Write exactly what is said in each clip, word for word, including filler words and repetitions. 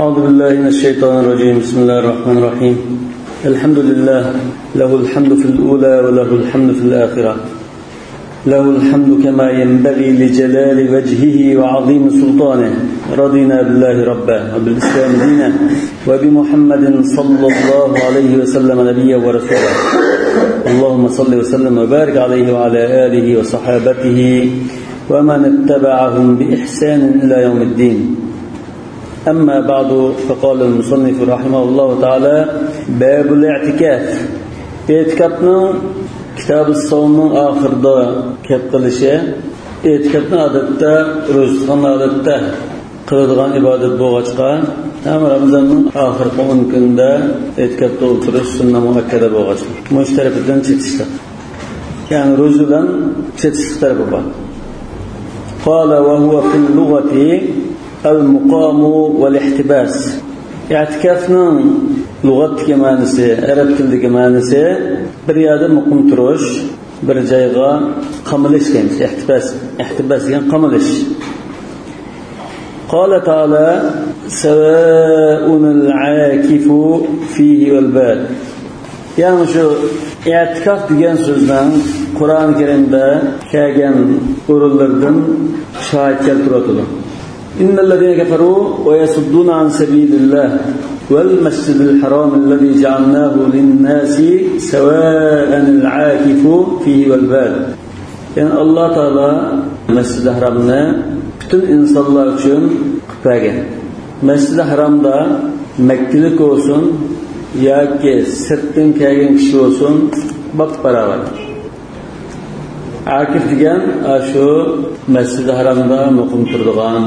أعوذ بالله من الشيطان الرجيم. بسم الله الرحمن الرحيم. الحمد لله، له الحمد في الأولى وله الحمد في الآخرة. له الحمد كما ينبغي لجلال وجهه وعظيم سلطانه. رضينا بالله ربا وبالإسلام دينا وبمحمد صلى الله عليه وسلم نبيا ورسولا. اللهم صل وسلم وبارك عليه وعلى آله وصحابته ومن اتبعهم بإحسان إلى يوم الدين. أما بعد، فقال المصنف رحمه الله تعالى: باب الاعتكاف. ئېتىكاپنىڭ كىتاب الصومنىڭ ئاخىرىدا كەپ قېلىشى، ئېتىكاپنى ئادەتتە روزا تۇتقان ھالەتتە قىلىدىغان ئىبادەت بولغاچقا، ھەم رامىزاننىڭ ئاخىرقى ئون كۈنىدە ئېتىكاپتا ئولتۇرۇش سۈننە مۇئەككەدە بولغاچقا، مۇشۇ تەرىپىدىن چېتىشلىق. يەنى روزا بىلەن چېتىشلىق تەرىپى بار. قال وهو في اللغة المقام والاحتباس. ئېتىكافنىڭ لۇغەتتىكى مەنىسى، ئەرەب تىلىدىكى مەنىسى بىر يەردە مۇقىم تۇرۇش، بىر جايغا قامىلىش دەيمىز. ئېھتىباس، ئېھتىباس دېگەن قامىلىش. قال تعالى: سواء العاكف فيه والباد. يەنى شۇ ئېتىكاف دېگەن سۆزنىڭ قۇرئان كەرىمدە كەلگەن ئورۇنلىرىدىن شاھىت كەلتۈرۈۋاتىدۇ. إن الذين كفروا ويصدون عن سبيل الله والمسجد الحرام الذي جعلناه للناس سواء العاكف فيه والباد. يەنى ئاللا تائالا مەسجىدى ھارامنى پۈتۈن ئىنسانلار ئۈچۈن قىلىپ بەرگەن. مەسجىدى ھارامدا مەككىلىك بولسۇن ياكى سىرتتىن كەلگەن كىشى بولسۇن، باپباراۋەر. ئاكىف دېگەن ئاشۇ مەسجىدى ھارامدا مۇقىم تۇرىدىغان.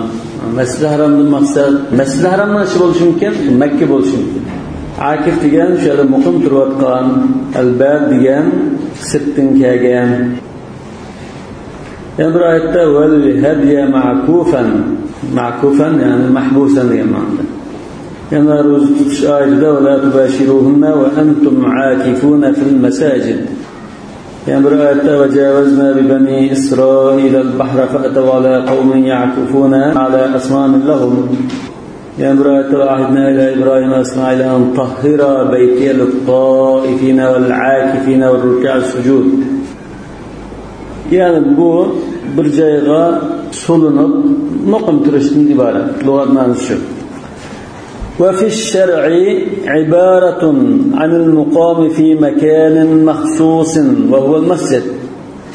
مەسجىدى ھارامدىن مەقسەت مەسجىدى ھارامنىڭ ئىچى بولۇشى مۇمكىن، مەككە بولۇشى مۇمكىن. ئاكىف دېگەن شۇ يەردە مۇقىم تۇرۇۋاتقان، ئەلبەد دېگەن سىرتتىن كەلگەن. يەنە بىر ئايەتتە: والهدي معكوفا. معكوفا، يەنى مەھبۇسەن دېگەن مەنىدە. يەنە روزا تۇتۇش ئايىتىدە: ولا تباشروهن وأنتم عاكفون في المساجد. يەنە بىر ئايەتتە: وجاوزنا ببني إسرائيل البحر فأتوا على قوم يعكفون على أصنام لهم. يەنە بىر ئايەتتە: وعهدنا إلى إبراهيم وإسماعيل أن طهرا بيتي للطائفين والعاكفين والركع السجود. يەنى بۇ بىر جايغا سولىنىپ مۇقىم تۇرۇشتىن ئىبارەت. لۇغەت مەنىسى شۇ. وفي الشرع عبارة عن المقام في مكان مخصوص وهو المسجد.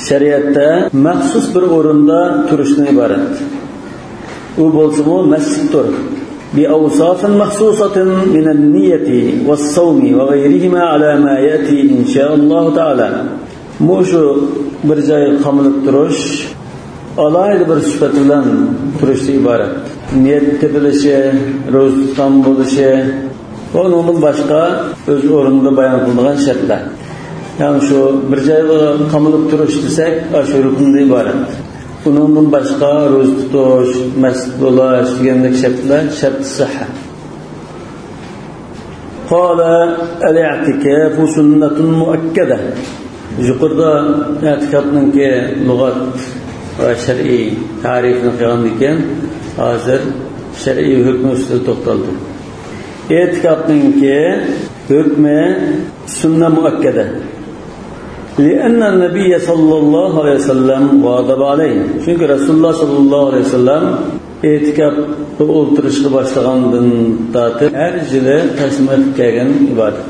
شەرىئەتتە مەخسۇس بىر ئورۇندا تۇرۇشتىن ئىبارەت. ئۇ بولسىمۇ مەسچىتتۇر. بأوصاف مخصوصة من النية والصوم وغيرهما على ما يأتي إن شاء الله تعالى. مۇشۇ بىر جايغا قامىلىپ تۇرۇش ئالاھىدە بىر سۈپەت بىلەن تۇرۇشتىن ئىبارەت. نىيەت تېپىلىشى، روزا تۇتقان بولۇشى، ۋە ئۇنىڭدىن باشقا ئۆز ئورنىدا بايان قىلىنغان شەرتلەر. يەنى شۇ بىر جايغا قامىلىپ تۇرۇش دېسەك، ئاشۇ رۇكۇندىن ئىبارەت. ئۇنىڭدىن باشقا روزا تۇتۇش، مەسچىت بولاش دېگەندەك شەرتلەر شەرت سىھھە. قال الاعتكاف سنة مؤكدة. يۇقىرىدا ئېتىكاپنىڭكى لۇغەت ۋە شەرئىي تەرىپىنى قىلغاندىن كېيىن، ھازىر شەرئىي ھۆكمى ئۈستىدە توختالدى. ئېتىكاپنىڭكى ھۆكمى سۈننە مۇئەككەدە. لأن النبي صلى الله عليه وسلم واظب عليه. چۈنكى رەسۇلۇللاھ ساللاللاھۇ ئەلەيھى ۋەسەللەم ئېتىكاپتا ئولتۇرۇشقا باشلىغاندىن تارتىپ ھەر يىلى تاشلىماي قىلىپ كەلگەن ئىبادەت.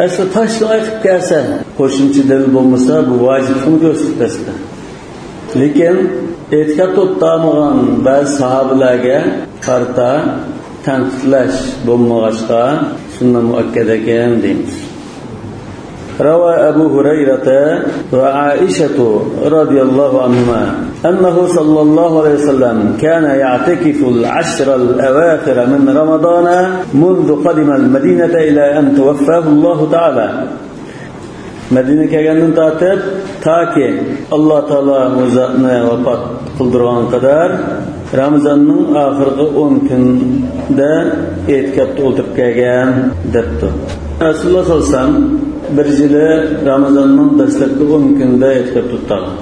ئەسلى تاشلىماي قىلىپ كەلسە، قوشۇمچە دەلىل بولمىسا، بۇ ۋاجىپلىقنى كۆرسىتىپ بەرسىدە. لېكىن ئېتىكاپتا ئولتۇرالمىغان بەزى ساھابىلەرگە قارىتا تەنقىدلەش بولمىغاچقا، سۈننە مۇئەككەدە ئىكەن دەيمىز. روى أبو هريرة وعائشة رضي الله عنهما أنه صلى الله عليه وسلم كان يعتكف العشر الأواخر من رمضان منذ قدم المدينة إلى أن توفاه الله تعالى. مەدىنىگە كەلگەندىن تارتىپ تاكى ئاللا تائالا ئۇ زاتنى ۋاپات قىلدۇرغانغا قەدەر رامىزاننىڭ ئاخىرقى ئون كۈنىدە ئېتىكاپتا ئولتۇرۇپ كەلگەن دەپتۇ. رەسۇلۇللاھ ساللاللاھۇ ئەلەيھى ۋەسەللەم بىر يىلى رامىزاننىڭ دەسلەپكى ئون كۈنىدە ئېتىكاپتا تۇرغان.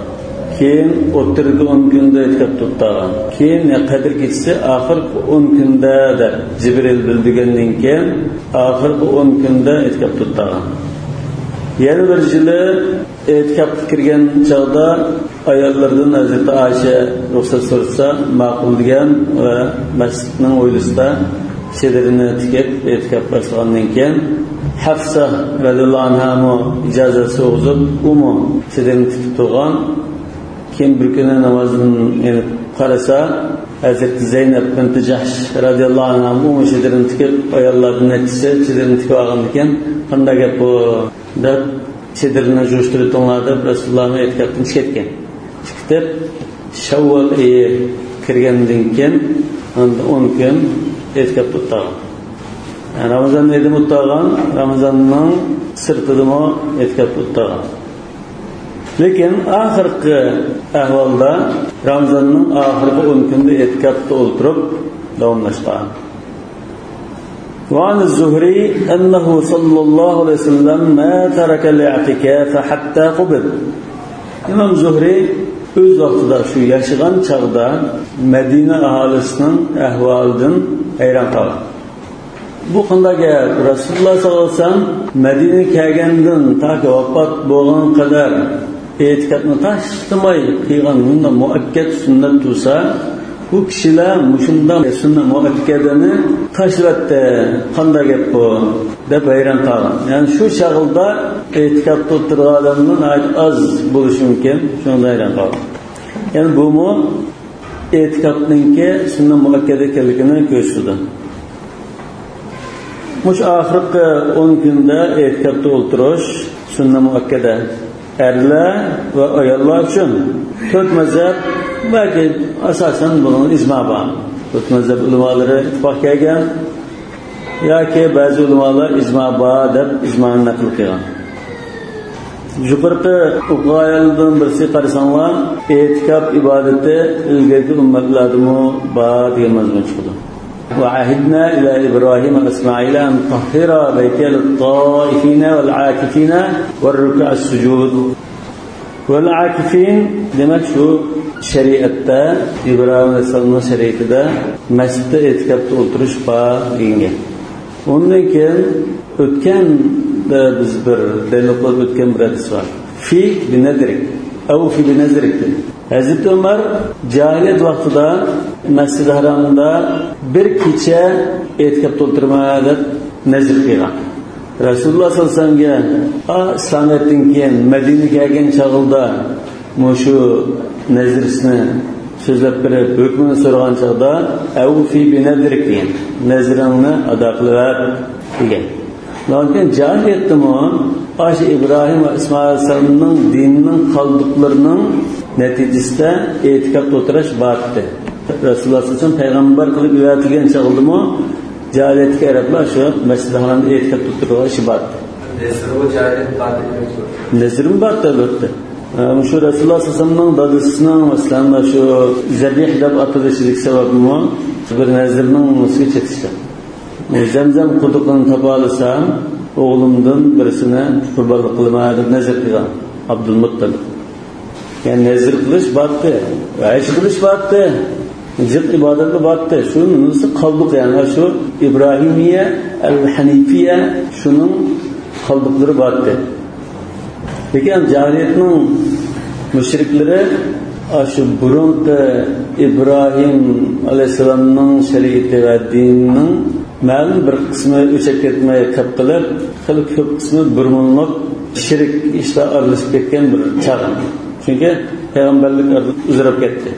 كېيىن ئوتتۇرىدىكى ئون كۈندە ئېتىكاپ تۇتتاغان. كېيىن قەدىر كېچىسى ئاخىرقى ئون كۈندە دەپ جىبرىل بىلدۈرگەندىن كېيىن ئاخىرقى ئون كۈندە ئېتىكاپ تۇتتاغان. يەنە بىر يىلى ئېتىكاپقا كىرگەن چاغدا ئاياللىرىدىن ھەزرىتى ئائىشە رۇخسەت سورىسا ماقۇل دېگەن ۋە مەسچىتنىڭ ھويلىسىدا چېدىرىنى تىكىپ ئېتىكاپ باشلىغاندىن كېيىن، ھەفسە رەزىياللاھۇ ئەنھامۇ ئىجازەت سورىغۇزۇپ، ئۇمۇ چېدىرىنى تىكىپ تۇرغان. كېيىن بىر كۈنى نامازدىن يېنىپ قارىسا، ھەزرىتى زەينەپ بىنتى جەھش رەزىياللاھۇ ئەنھامۇ ئۇمۇ چېدىرىنى تىكىپ، ئاياللاردىن نەچچىسى چېدىرىنى تىكىپ ئالغاندىكىن، قانداق گەپ بۇ؟ دەپ، چېدىرنى يىغىشتۇرۇۋېتىڭلار دەپ، رەسۇلۇللانى ئېتىكاپتىن چىقىۋەتكەن. چىقىتىپ، شەۋۋال ئېيى كىرگەندىن كېيىن، ئاندىن ئون كۈن ئېتىكاپتا ئولتۇرغان. يەنى رامىزان ئېيىدىمۇ ئولتۇرغان، رامىزاننىڭ سىرتىدىمۇ ئېتىكاپتا ئولتۇرغان. لېكىن ئاخىرقى ئەھۋالدا رامىزاننىڭ ئاخىرقى ئون كۈنىدە ئېتىكاپتا ئولتۇرۇپ داۋاملاشقان. وعن الزهري أنه صلى الله عليه وسلم ما ترك الاعتكاف حتى قبض. ئىمام زۇھرى ئۆز ۋاقتىدا، شۇ ياشىغان چاغدا مەدىنە ئاھالىسىنىڭ ئەھۋالىدىن ھەيران قالغان. بۇ قانداق گەپ؟ رەسۇلۇللا ساللاللاھۇ ئەلەيھى ۋەسەللەم مەدىنىگە كەلگەندىن تاكى ۋاپات بولغان قەدەر ئېتىكاپنى تاشلىماي قىلغان مۇنداق مۇئەككەت سۈننەت تۇرسا، بۇ كىشىلەر مۇشۇنداق سۈننەت مۇئەككەدىنى تاشلىۋەتتى. قانداق گەپ بۇ؟ دەپ ھەيران قالغان. يەنى شۇ چاغلىدا ئېتىكاپتا ئولتۇرغان ئادەملەر ناھايىتى ئاز بولۇشى مۇمكىن. شۇنىڭدىن ھەيران قالغان. يەنى بۇمۇ ئېتىكاپنىڭكى سۈننەت مۇئەككەدە ئىكەنلىكىنى كۆرسىتىدۇ. مۇشۇ ئاخىرقى ئون كۈندە ئېتىكاپتا ئولتۇرۇش سۈننەت مۇئەككەدە. ئەرلەر ۋە ئاياللار ئۈچۈن تۆت مەزھەپ، بەلكى ئاساسەن بۇنىڭ ئىجما بار. تۆت مەزھەپ ئۆلىمالىرى ئىتتىپاق كەلگەن. ياكى بەزى ئۆلىمالار ئىجما بار دەپ ئىجمانى نەقىل قىلغان. يۇقىرىقى ئوقۇغان ئايەتلەردىن بىرسىگە قارىساڭلار، ئېتىكاپ ئىبادىتى ئىلگىرىكى ئۈممەتلەردىمۇ بار دېگەن مەزمۇن چىقىدۇ. وعهدنا إلى إبراهيم وإسماعيل أن طهرا بيتي للطائفين والعاكفين والركع السجود. ۋەل ئاكىفىن دېمەك، شۇ شەرىئەتتە، ئىبراھىم ئەلەيھىسسالامنىڭ شەرىئىتىدە مەسچىتتە ئېتىكاپتا ئولتۇرۇش بار دېگەن گەپ. ئۇندىن كېيىن ئۆتكەندە بىز بىر دەلىل قىلىپ ئۆتكەن بىر ھەدىس بار. في بنذرك، أوف بنذرك دېدى. ھەزرىتى ئۆمەر جاھىلىيەت ۋاقتىدا مەسجىدى ھارامدا بىر كېچە ئېتىكاپتا ئولتۇرىمەن دەپ نەزر قىلغان. رەسۇلۇللا ساللاللاھۇ ئەلەيھى ۋەسەللەمگە، ئا، ئىسلامىيەتتىن كېيىن مەدىنىگە كەلگەن چاغلىدا مۇشۇ نەزرىسىنى سۆزلەپ بېرىپ، ھۆكمىنى سورىغان چاغدا، «أوف بنذرك» دېگەن، «نەزرىڭنى ئادا قىلىۋەت» دېگەن. لېكىن جاھىلىيەتتىمۇ ئاشۇ ئىبراھىم ۋە ئىسمائىل ئەلەيھىسسالامنىڭ دىنىنىڭ قالدۇقلىرىنىڭ نەتىجىسىدە ئېتىكاپتا ئولتۇرۇش بار ئىدى. رەسۇلۇللا ساللاللاھۇ ئەلەيھى ۋەسەللەم پەيغەمبەر قىلىپ يۈرەتىلگەن چاغدىمۇ جاھىلىيەتتىكى ئەرەبلەر شۇ مەسجىدى ھارامدا ئېتىكاپتا ئولتۇرىدىغان ئىشى بار ئىدى. نەزرىمۇ بارتى، ئەلۋەتتە. ھە، مۇشۇ رەسۇلۇللا ساللاللاھۇ ئەلەيھى ۋەسەللەمنىڭ دادىسىنىڭ، مەسىلەن، شۇ زەبىھ دەپ ئاتىلىشىدىكى سەۋەبمۇ بىر نەزرىنىڭ ئۈستىگە چېتىشتى. زەمزەم قۇدۇقىنى تاپالىسام، ئوغلۇمدىن بىرسىنى قۇربانلىق قىلىمەن دەپ نەزر قىلغان ئابدۇلمۇتتەلىپ. يەنى نەزر قىلىش بارتى، ھەج قىلىش بارتى، جىق ئىبادەتلەر بارتى. شۇنىڭ قالدۇق، يەنى شۇ ئىبراھىمىيە، ئەل ھەنىفىيە، شۇنىڭ قالدۇقلىرى بارتى. لېكىن جاھىلىيەتنىڭ مۇشرىكلىرى ئاشۇ بۇرۇنقى ئىبراھىم ئەلەيھىسسالامنىڭ شەرىئىتى ۋە دىنىنىڭ مەلۇم بىر قىسمى ئۆچۈپ كەتمەي قېلىپ، خېلى كۆپ قىسمى بىر مۇڭلۇق شىرك ئىشلار ئارىلىشىپ كەتكەن بىر چاغ. چۈنكى پەيغەمبەرلىك ئۇزىراپ كەتتى.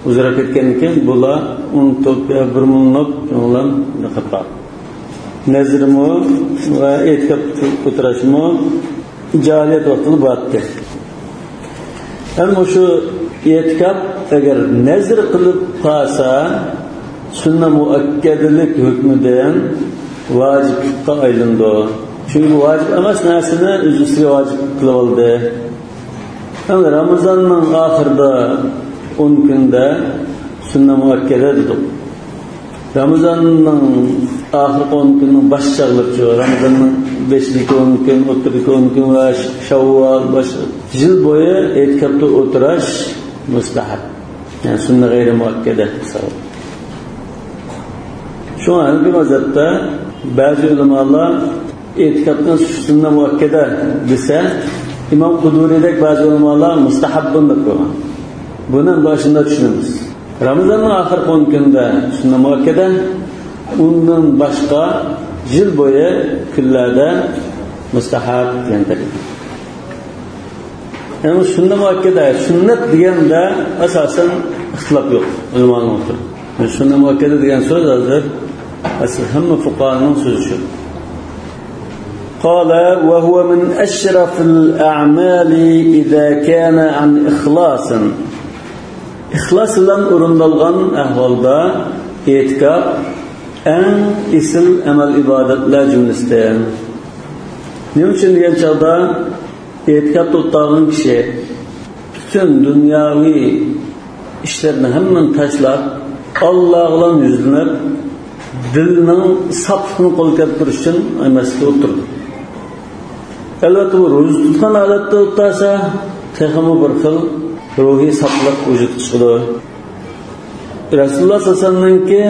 ئۇزىراپ كەتكەندىن كېيىن بۇلار ئۇنتۇپ، يا بىر مۇڭلۇق، شۇنىڭ بىلەن قېلىپ قالدى. نەزرىمۇ ۋە ئېتىكاپ ئولتۇرۇشمۇ جاھىلىيەت ۋاقتىدا بارتى. ھەم مۇشۇ ئېتىكاپ ئەگەر نەزر قىلىپ قالسا، سۈننە مۇئەككەدىلىك ھۆكمىدىن ۋاجىپلىققا ئايلىنىدۇ. چۈنكى بۇ ۋاجىپ ئەمەس نەرسىنى ئۆز ئۈستىگە ۋاجىپ قىلىۋالدى. ئەمدى رامىزاننىڭ ئاخىرىدا ئون كۈندە سۈننە مۇئەككەدە دېدۇق. رامىزاننىڭ ئاخىرقى ئون كۈننىڭ باش چاغلىرىچۇ، رامىزاننىڭ بېشىدىكى ئون كۈن، ئوتتۇرىدىكى ئون كۈن ۋە شاۋۋال، باش، يىل بويى ئېتىكاپتا ئولتۇراش مۇستەھەب. يەنى سۈننە غەيرى مۇئەككەدە ھېسابى. شۇڭا ھەنەفىي مەزھەپتە بەزى ئۆلىمالار ئېتىكاپنى سۈننە مۇئەككەدە دېسە، ئىمام قۇدۇرىدەك بەزى ئۆلىمالار مۇستەھەببۇن دەپ قويغان. بۇنى باشىندا چۈشىنىمىز. رامىزاننىڭ ئاخىرقى ئون كۈنىدە سۈننە مۇئەككەدە، ئۇندىن باشقا يىل بويى كۈنلەردە مۇستەھەب دېگەن تەرىپى. يەنى سۈننە مۇئەككەدە، سۈننەت دېگەندە ئاساسەن ئىختىلاپ يوق ئۆلىمانىڭ ئوتتۇرىدا. سۈننە مۇئەككەدە دېگەن سۆز ھازىر ئەسلى ھەممە فۇقاھانىڭ سۆزى شۇ. قال: وهو من أشرف الأعمال إذا كان عن إخلاص. ئىخلاس بىلەن ئورۇندالغان ئەھۋالدا ئېتىكاپ ئەڭ ئېسىل ئەمەل ئىبادەتلەر جۈملىسىدىن. نېمە ئۈچۈن دېگەن چاغدا، ئېتىكاپتا ئولتۇرغان كىشى پۈتۈن دۇنياۋى ئىشلارنى ھەممىنى تاشلاپ، ئاللا بىلەن يۈزلىنىپ، دىلنىڭ ساپلىقىنى قولغا كەلتۈرۈش ئۈچۈن مەسچىتتە ئولتۇرىدۇ. ئەلۋەتتە، بۇ روزا تۇتقان ھالەتتە ئولتۇرسا، تېخىمۇ بىر خىل روھىي ساپلىق ۋۇجۇدقا چىقىدۇ. رەسۇلۇللا سەللەللاھۇ ئەلەيھى ۋەسەللەمنىڭكى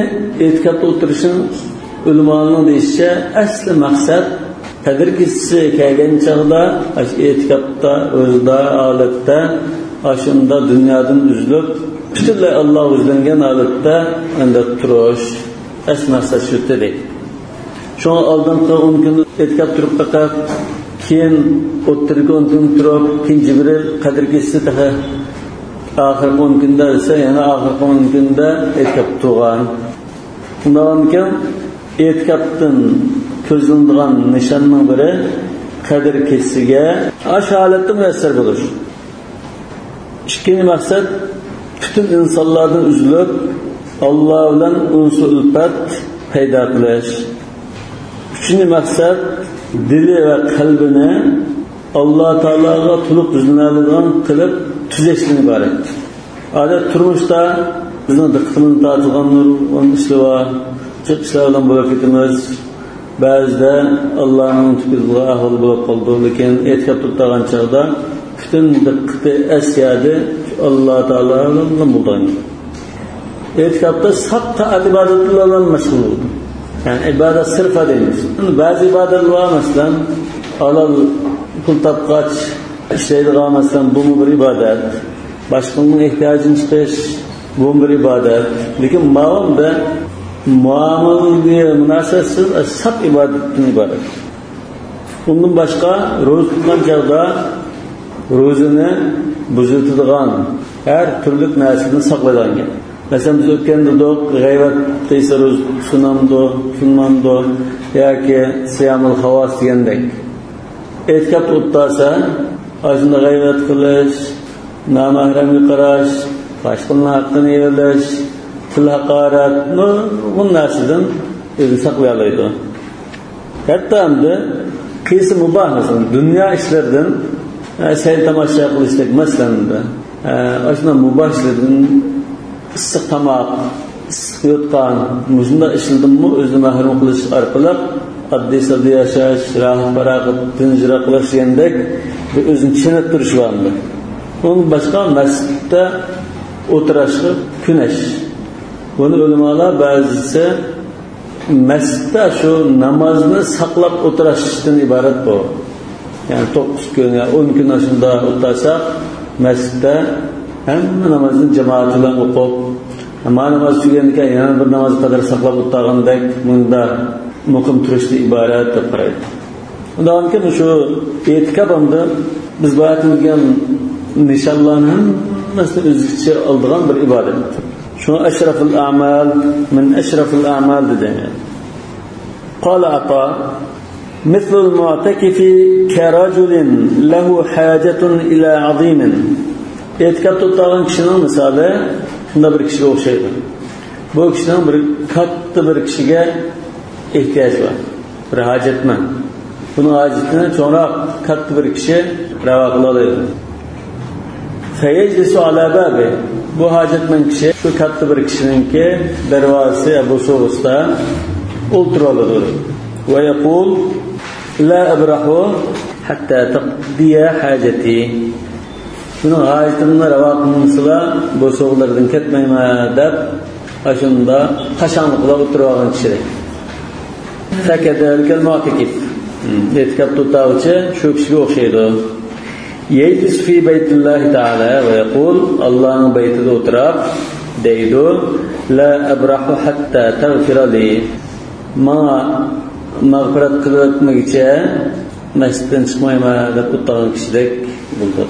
ئېتىكاپتا ئولتۇرۇشىنى ئۆلىمالارنىڭ دېيىشىچە، ئەسلى مەقسەت قەدىر كېچىسى كەلگەن چاغدا، ئاشۇ ئېتىكاپتا، روزىدار ھالەتتە، ئاشۇنداق دۇنيادىن ئۈزۈلۈپ، پۈتۈنلەي ئاللاغا يۈزلەنگەن ھالەتتە ئەندە تۇرۇش. ئەسلى مەقسەت شۇ دېدى. شۇڭا ئالدىنقى ئون كۈن ئېتىكاپ تۇرۇپ بېقىپ، كېيىن ئوتتۇرىدىكى ئون كۈن تۇرۇپ، كېيىن جىبرىل قەدىر كېچىسى تېخى ئاخىرقى ئون كۈندە دېسە، يەنە ئاخىرقى ئون كۈندە ئېتىكاپ تۇرغان. شۇنداقكەن، ئېتىكاپتىن كۆزلىنىدىغان نىشاننىڭ بىرى قەدىر كېچىسىگە ئاشۇ ھالەتتە مۇيەسسەر بولۇش. ئىككىنچى مەقسەت، پۈتۈن ئىنسانلاردىن ئۈزۈلۈپ، ئاللا بىلەن ئۇنسۇ ئۈلپەت پەيدا قىلىش. ئۈچىنچى مەقسەت، دىلى ۋە قەلبىنى ئاللا تائالاغا تولۇق يۈزلىنەلەيدىغان قىلىپ تۈزەشتىن ئىبارەت. ئادەتتە تۇرمۇشتا بىزنىڭ دىققىتىمىزنى تارتىدىغان نۇرغۇن ئىشلار بار. جىق ئىشلار بىلەن بولۇپ كېتىمىز. بەزىدە ئاللانىڭ تۇپىدىغا ئەھۋال بولۇپ قالىدۇ، لېكىن ئېتىكاپ تۇرۇپ تۇرغان چاغدا پۈتۈن دىققىتى ئەس يەردە ئاللا تائالا بىلەن بولىدىغان. ئېتىكاپتا ساپ تائەت ئىبادەتلەر بىلەن مەشغۇل بولىدۇ. يەنى ئىبادەت سىرفا دەيمىز. بەزى ئىبادەتلەر بار، مەسىلەن، ھالال پۇل تاپقاچ ئىشلەيدىغان، مەسىلەن، بۇمۇ بىر ئىبادەت. باشقىنىڭ ئېھتىياجىنى چىقىش، بۇمۇ بىر ئىبادەت. لېكىن ماۋۇندا مۇئامىلىدىكى مۇناسىۋەتسىز، ساپ ئىبادەتتىن ئىبارەت. ئۇندىن باشقا، روزا تۇتقان چاغدا روزىنى بۇزۇۋېتىدىغان ھەر تۈرلۈك نەرسىدىن ساقلايدىغان گەپ. مەسىلەن، بىز ئۆتكەندە دېدۇق، غەيۋەت قىلسا روزا سۇنامدۇ، سۇنمامدۇ ياكى سىيامۇل خاۋاس دېگەندەك. ئېتىكاپتا ئولتۇرسا، ئاشۇنداق غەيۋەت قىلىش، نامەھرەمگە قاراش، باشقىلارنىڭ ھەققىنى يېۋېلىش، تىل ھاقارەت، نۇرغۇن نەرسىدىن ئۆزىنى ساقلىيالايدۇ. ھەتتا ئەمدى قىلسا مۇباھ، مەسىلەن، دۇنيا ئىشلىرىدىن، ئە، سەير تاماشا قىلىشتەك، مەسىلەن، ئە، ئاشۇنداق مۇباھ ئىشلاردىن، ئىسسىق تاماق، ئىسسىق يوتقان، مۇشۇنداق ئىشلاردىنمۇ ئۆزىنى مەھرۇم قىلىش ئارقىلىق ئاددىي-ساددىي ياشاش، راھەت-پاراغەت، تىنچراق قىلىش دېگەندەك بىر ئۆزىنى چېنىقتۇرۇش بار ئەمدى. ئۇندىن باشقا مەسچىتتە ئولتۇراشقا كۆنۈش. بۇنى ئۆلىمالار بەزىسى مەسچىتتە شۇ نامازنى ساقلاپ ئولتۇرۇشتىن ئىبارەت بۇ. يەنى توققۇز كۈن يا ئون كۈن ئاشۇنداق ئولتۇرساق، مەسچىتتە ھەممە نامازنى جامائەت بىلەن ئوقۇپ، ما ناماز تۈگىگەندىكىن يەنە بىر ناماز قەدەر ساقلاپ ئولتۇرغاندەك، مۇندا مۇقىم تۇرۇشتىن ئىبارەت دەپ قارايدۇ. ئۇنداقكەن شۇ ئېتىكاپ ئەمدى بىز بايا دېگەن نىشانلارنى ھەممىسىنى ئۆز ئىچىگە ئالىدىغان بىر ئىبادەت. شۇڭا ئەشرەفۇل ئەمەل، مىن ئەشرەفۇل ئەمەل دېدى. قال عطاء، مثل المعتكف كرجل له حاجة إلى عظيم. ئېتىكاپتا ئولتۇرغان كىشىنىڭ مىسالى شۇنداق بىر كىشىگە ئوخشايدۇ. بۇ كىشىنىڭ بىر كاتتا بىر كىشىگە ئېھتىياجى بار. بىر ھاجەتمەن. بۇنىڭ ھاجىتىنى چوڭراق، كاتتا بىر كىشى رەۋا قىلالايدۇ. فيجلس على بابه. بۇ ھاجەتمەن كىشى شۇ كاتتا بىر كىشىنىڭكى دەرۋازىسى يا بوسۇغىسىدا ئولتۇرۇۋالىدۇ. ويقول: لا أبرح حتى تقضي حاجتي. مېنىڭ ھاجىتىمنى راۋا قىلمىسىلا، بوسۇغىلىرىدىن كەتمەيمەن دەپ، ئاشۇنداق قاشاڭلىقلا ئولتۇرۇۋالغان كىشىدەك. فكذلك المعتكف. ئېتىكاپتا ئولتۇرغۇچى شۇ كىشىگە ئوخشايدۇ. يجلس في بيت الله تعالى ويقول، ئاللانىڭ بەيتىدە ئولتۇرۇپ دەيدۇ: لا أبرح حتى تغفر لي. ماڭا مەغپىرەت قىلىۋەتمىگۈچە مەسچىتتىن چىقمايمەن دەپ ئولتۇرغان كىشىدەك بولىدۇ.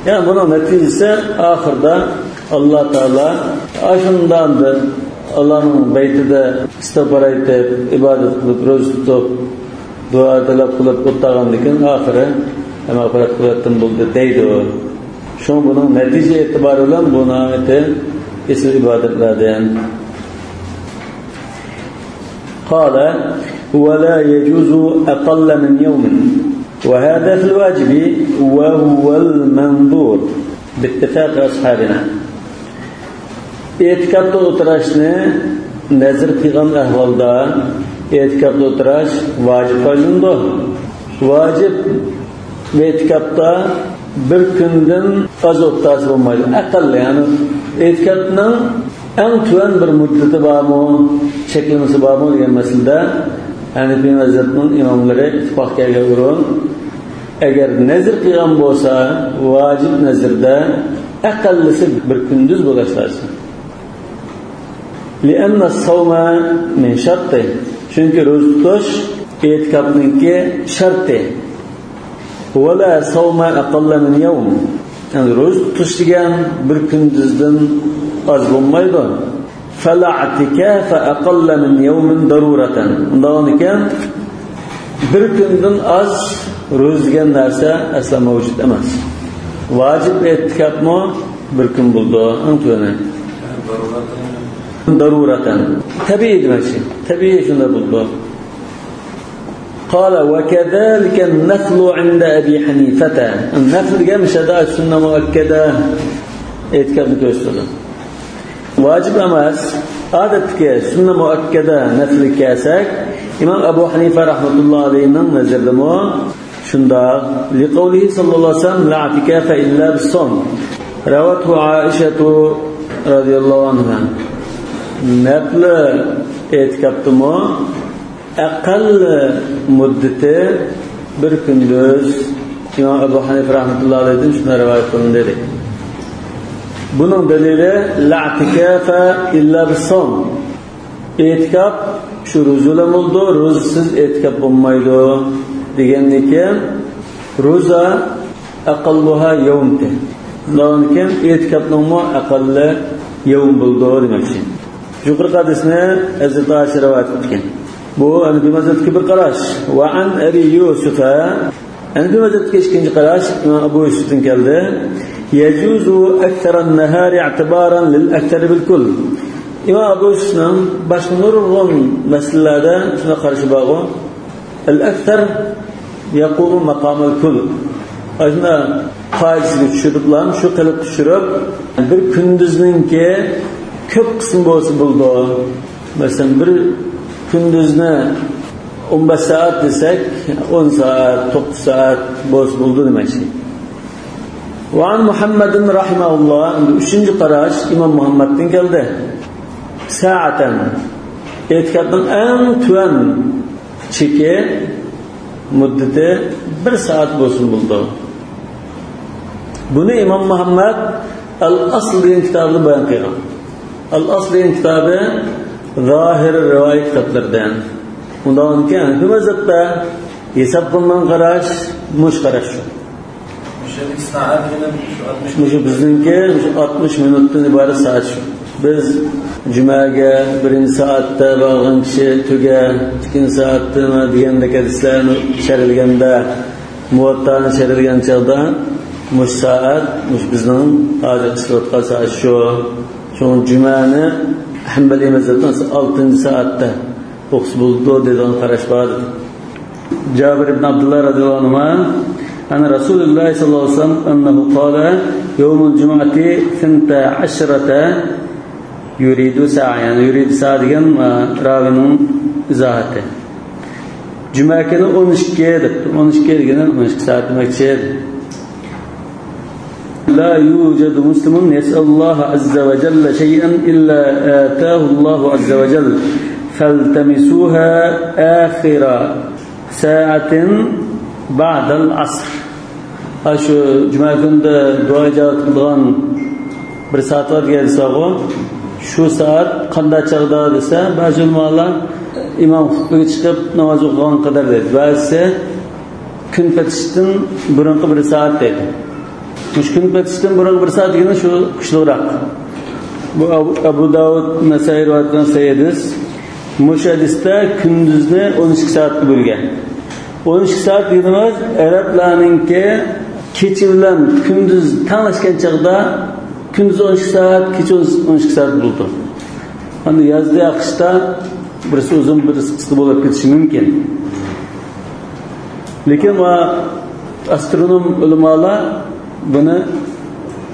يەنى بۇنىڭ نەتىجىسى ئاخىرىدا ئاللا تائالا ئاشۇنداق بىر ئاللانىڭ بەيتىدە ئىستىغپار ئېيتىپ، ئىبادەت قىلىپ، روزا تۇتۇپ، دۇئا تەلەپ قىلىپ ئولتۇرغاندىن كېيىن ئاخىرى مەغپىرەت قىلىۋەتتىم بولدى دەيدۇ. شۇڭا بۇنىڭ نەتىجە ئېتىبارى بىلەن بۇ ناھايىتى ئېسىل ئىبادەتلەردىن. قال: ولا يجوز أقل من يوم، وهذا في الواجب وهو المنظور باتفاق أصحابنا. ئېتىكاپتا ئولتۇرۇشنى نەزىر قىلغان ئەھۋالدا ئېتىكاپتا ئولتۇرۇش ۋاجىپقا ئايلىنىدۇ. ۋاجىپ ئېتىكاپتا بىر كۈندىن ئاز ئولتۇرسا بولمايدۇ. ئەقەللى، يەنى ئېتىكاپنىڭ ئەڭ تۆۋەن بىر مۇددىتى بارمۇ، چەكلىمىسى بارمۇ دېگەن مەسىلىدە ھەنىفىي مەزھەپنىڭ ئىماملىرى ئىتتىپاق كەلگەن ئورۇن، ئەگەر نەزىر قىلغان بولسا، ۋاجىپ نەزىردە ئەقەللىسى بىر كۈندۈز بولۇش لازىم. لأن الصوم من شرطه. چۈنكى روزا تۇتۇش ئېتىكاپنىڭكى شەرتى. ولا صوم أقل من يوم. يەنى روزا تۇتۇش دېگەن بىر كۈندۈزدىن ئاز بولمايدۇ. فلا اعتكاف أقل من يوم ضرورة. ئۇنداق ئىكەن، بىر كۈندىن ئاز روزا دېگەن نەرسە ئەسلا مەۋجۇت ئەمەس. ۋاجىپ ئېتىكاپمۇ بىر كۈن بولىدۇ، ئەڭ تۆۋىنى. ضرورة. تەبىئىي دېمەكچى. تەبىئىي شۇنداق بولىدۇ. قال: وكذلك النفل عند أبي حنيفة. نەفل دېگەن مۇشۇ يەردە سۈننە مۇئەككەدە ئېتىكاپنى كۆرسىتىدۇ. ۋاجىپ ئەمەس، ئادەتتىكى سۈننە مۇئەككەدە نەفلگە كەلسەك، ئىمام ئەبۇ ھەنىفە رەھمەتۇللا ئەلەيھىنىڭ نەزىرىدىمۇ شۇنداق. لقوله صلى الله عليه وسلم: لا اعتكاف إلا بالصوم. روته عائشة رضي الله عنها. نەپلى ئېتىكاپتىمۇ ئەقەللى مۇددىتى بىر كۈندۈز. ئىمام ئەبۇ ھەنىفە رەھمەتۇللا ئەلەيھىدىن شۇنداق رىۋايەت قىلىندى، دېدى. بۇنىڭ دەلىلى: لا اعتكاف إلا بالصوم. ئېتىكاپ شۇ روزا بىلەن بولىدۇ، روزىسىز ئېتىكاپ بولمايدۇ دېگەندىن كېيىن، روزا أقلها يوم. ئۇنداقتىن كېيىن ئېتىكاپنىڭمۇ ئەقەللى يوم بولىدۇ دېمەكچى. يۇقىرىقى ھەدىسنى ھەزرىتى ئائىشە رىۋايەت قىلىدىكەن. بۇ ھەنىفىي مەزھەپتىكى بىر قاراش. وعن أبي يوسف، ھەنىفىي مەزھەپتىكى ئىككىنچى قاراش ئىمام ئەبۇ يۈسۈفتىن كەلدى. يجوز أكثر النهار اعتبارا للأكثر بالكل. ئىمام ئەبۇ يۈسۈفنىڭ باشقا نۇرغۇن مەسىلىلەردە شۇنداق قارىشى بارغۇ. الأكثر يقوم مقام الكل. ئاشۇنداق قائىدىسىگە چۈشۈرۈپلا، شۇ قېلىپقا چۈشۈرۈپ، بىر كۈندۈزنىڭكى كۆپ قىسمى بولسا بولىدۇ. مەسىلەن، بىر كۈندۈزنى ئون بەش سائەت دېسەك، ئون سائەت، توققۇز سائەت بولسا بولىدۇ دېمەكچى. وعن محمد رحمه الله، ئۈچىنچى قاراش ئىمام مۇھەممەدتىن كەلدى. ساعة، ئېتىكاپنىڭ ئەڭ تۆۋەن چېكى، مۇددىتى بىر سائەت بولسىمۇ بولىدۇ. بۇنى ئىمام مۇھەممەد ئەل ئەسل دېگەن كىتابىدا بايان قىلغان. ئەل ئەسل دېگەن كىتابى زاھىر رىۋايە كىتابلىرىدىن. ئۇنداقتىن كېيىن ھەنىفىي مەزھەپتە ھېساب قىلىنغان قاراش مۇشۇ قاراش شۇ. مۇشۇ سائەت دېگەن مۇشۇ ئاتمىش، مۇشۇ بىزنىڭكى مۇشۇ ئاتمىش مىنۇتتىن ئىبارەت سائەت شۇ. بىز جۈمەگە بىرىنچى سائەتتە بارغان كىشى تۈگە، ئىككىنچى سائەتتىمۇ دېگەندەك ھەدىسلەرنى شەرھلىگەندە، مۇۋەتتانى شەرھلىگەن چاغدا مۇشۇ سائەت، مۇشۇ بىزنىڭ ھازىر ئىشلەۋاتقان سائەت شۇ. شۇڭا جۈمەنى ھەنبەلىي مەزھەپنىڭ ئالتىنچى سائەتتە ئوقۇسا بولىدۇ دەيدىغان قاراش بار. جابىر ئىبن ئابدۇللا رەزىياللاھۇ ئەنھۇما، عن رسول الله صلى الله عليه وسلم أنه قال: يوم الجمعة ثنتا عشرة يۇرىدۇ سائە، يەنى يۇرىدۇ سائە دېگەن، ئە، راۋىنىڭ ئىزاھاتى. جۈمە كۈنى ئون ئىككى دەپتۇ. ئون ئىككى دېگىنى ئون ئىككى سائەت دېمەكچى. لا يوجد مسلم يسأل الله عز وجل شيئا إلا آتاه الله عز وجل، فالتمسوها آخر ساعة بعد العصر. ھە، شۇ جۈمە كۈنىدە دۇئا ئىجابەت قىلىدىغان بىر سائەت بار دېگەن دېسەغۇ، شۇ سائەت قانداق چاغدا دېسە، بەزى ئۆلىمالار ئىمام خۇتبىگە چىقىپ ناماز ئوقۇغان قەدەر دەيدۇ. بەزىسى كۈن پېتىشتىن بۇرۇنقى بىر سائەت دەيدۇ. مۇشۇ كۈن پېتىشتىن بۇرۇنقى بىر سائەت دېگىنى شۇ كۈچلۈكرەك. بۇ ئەبۇ، ئەبۇ داۋۇد، نەسائىي رىۋايەت قىلغان سەھىھ ھەدىس. مۇشۇ ھەدىستە كۈندۈزنى ئون ئىككى سائەتكە بۆلگەن. ئون ئىككى سائەت دېگىنىمىز ئەرەبلەرنىڭكى كېچە بىلەن كۈندۈز تەڭلەشكەن چاغدا، كۈندۈز ئون ئىككى سائەت، كېچە ئون ئىككى سائەت بولىدۇ. ئەمدى يازدا، قىشتا بىرسى ئۇزۇن، بىرسى قىسقا بولۇپ كېتىشى مۇمكىن. لېكىن ۋە ئاسترونوم ئۆلىمالار بۇنى،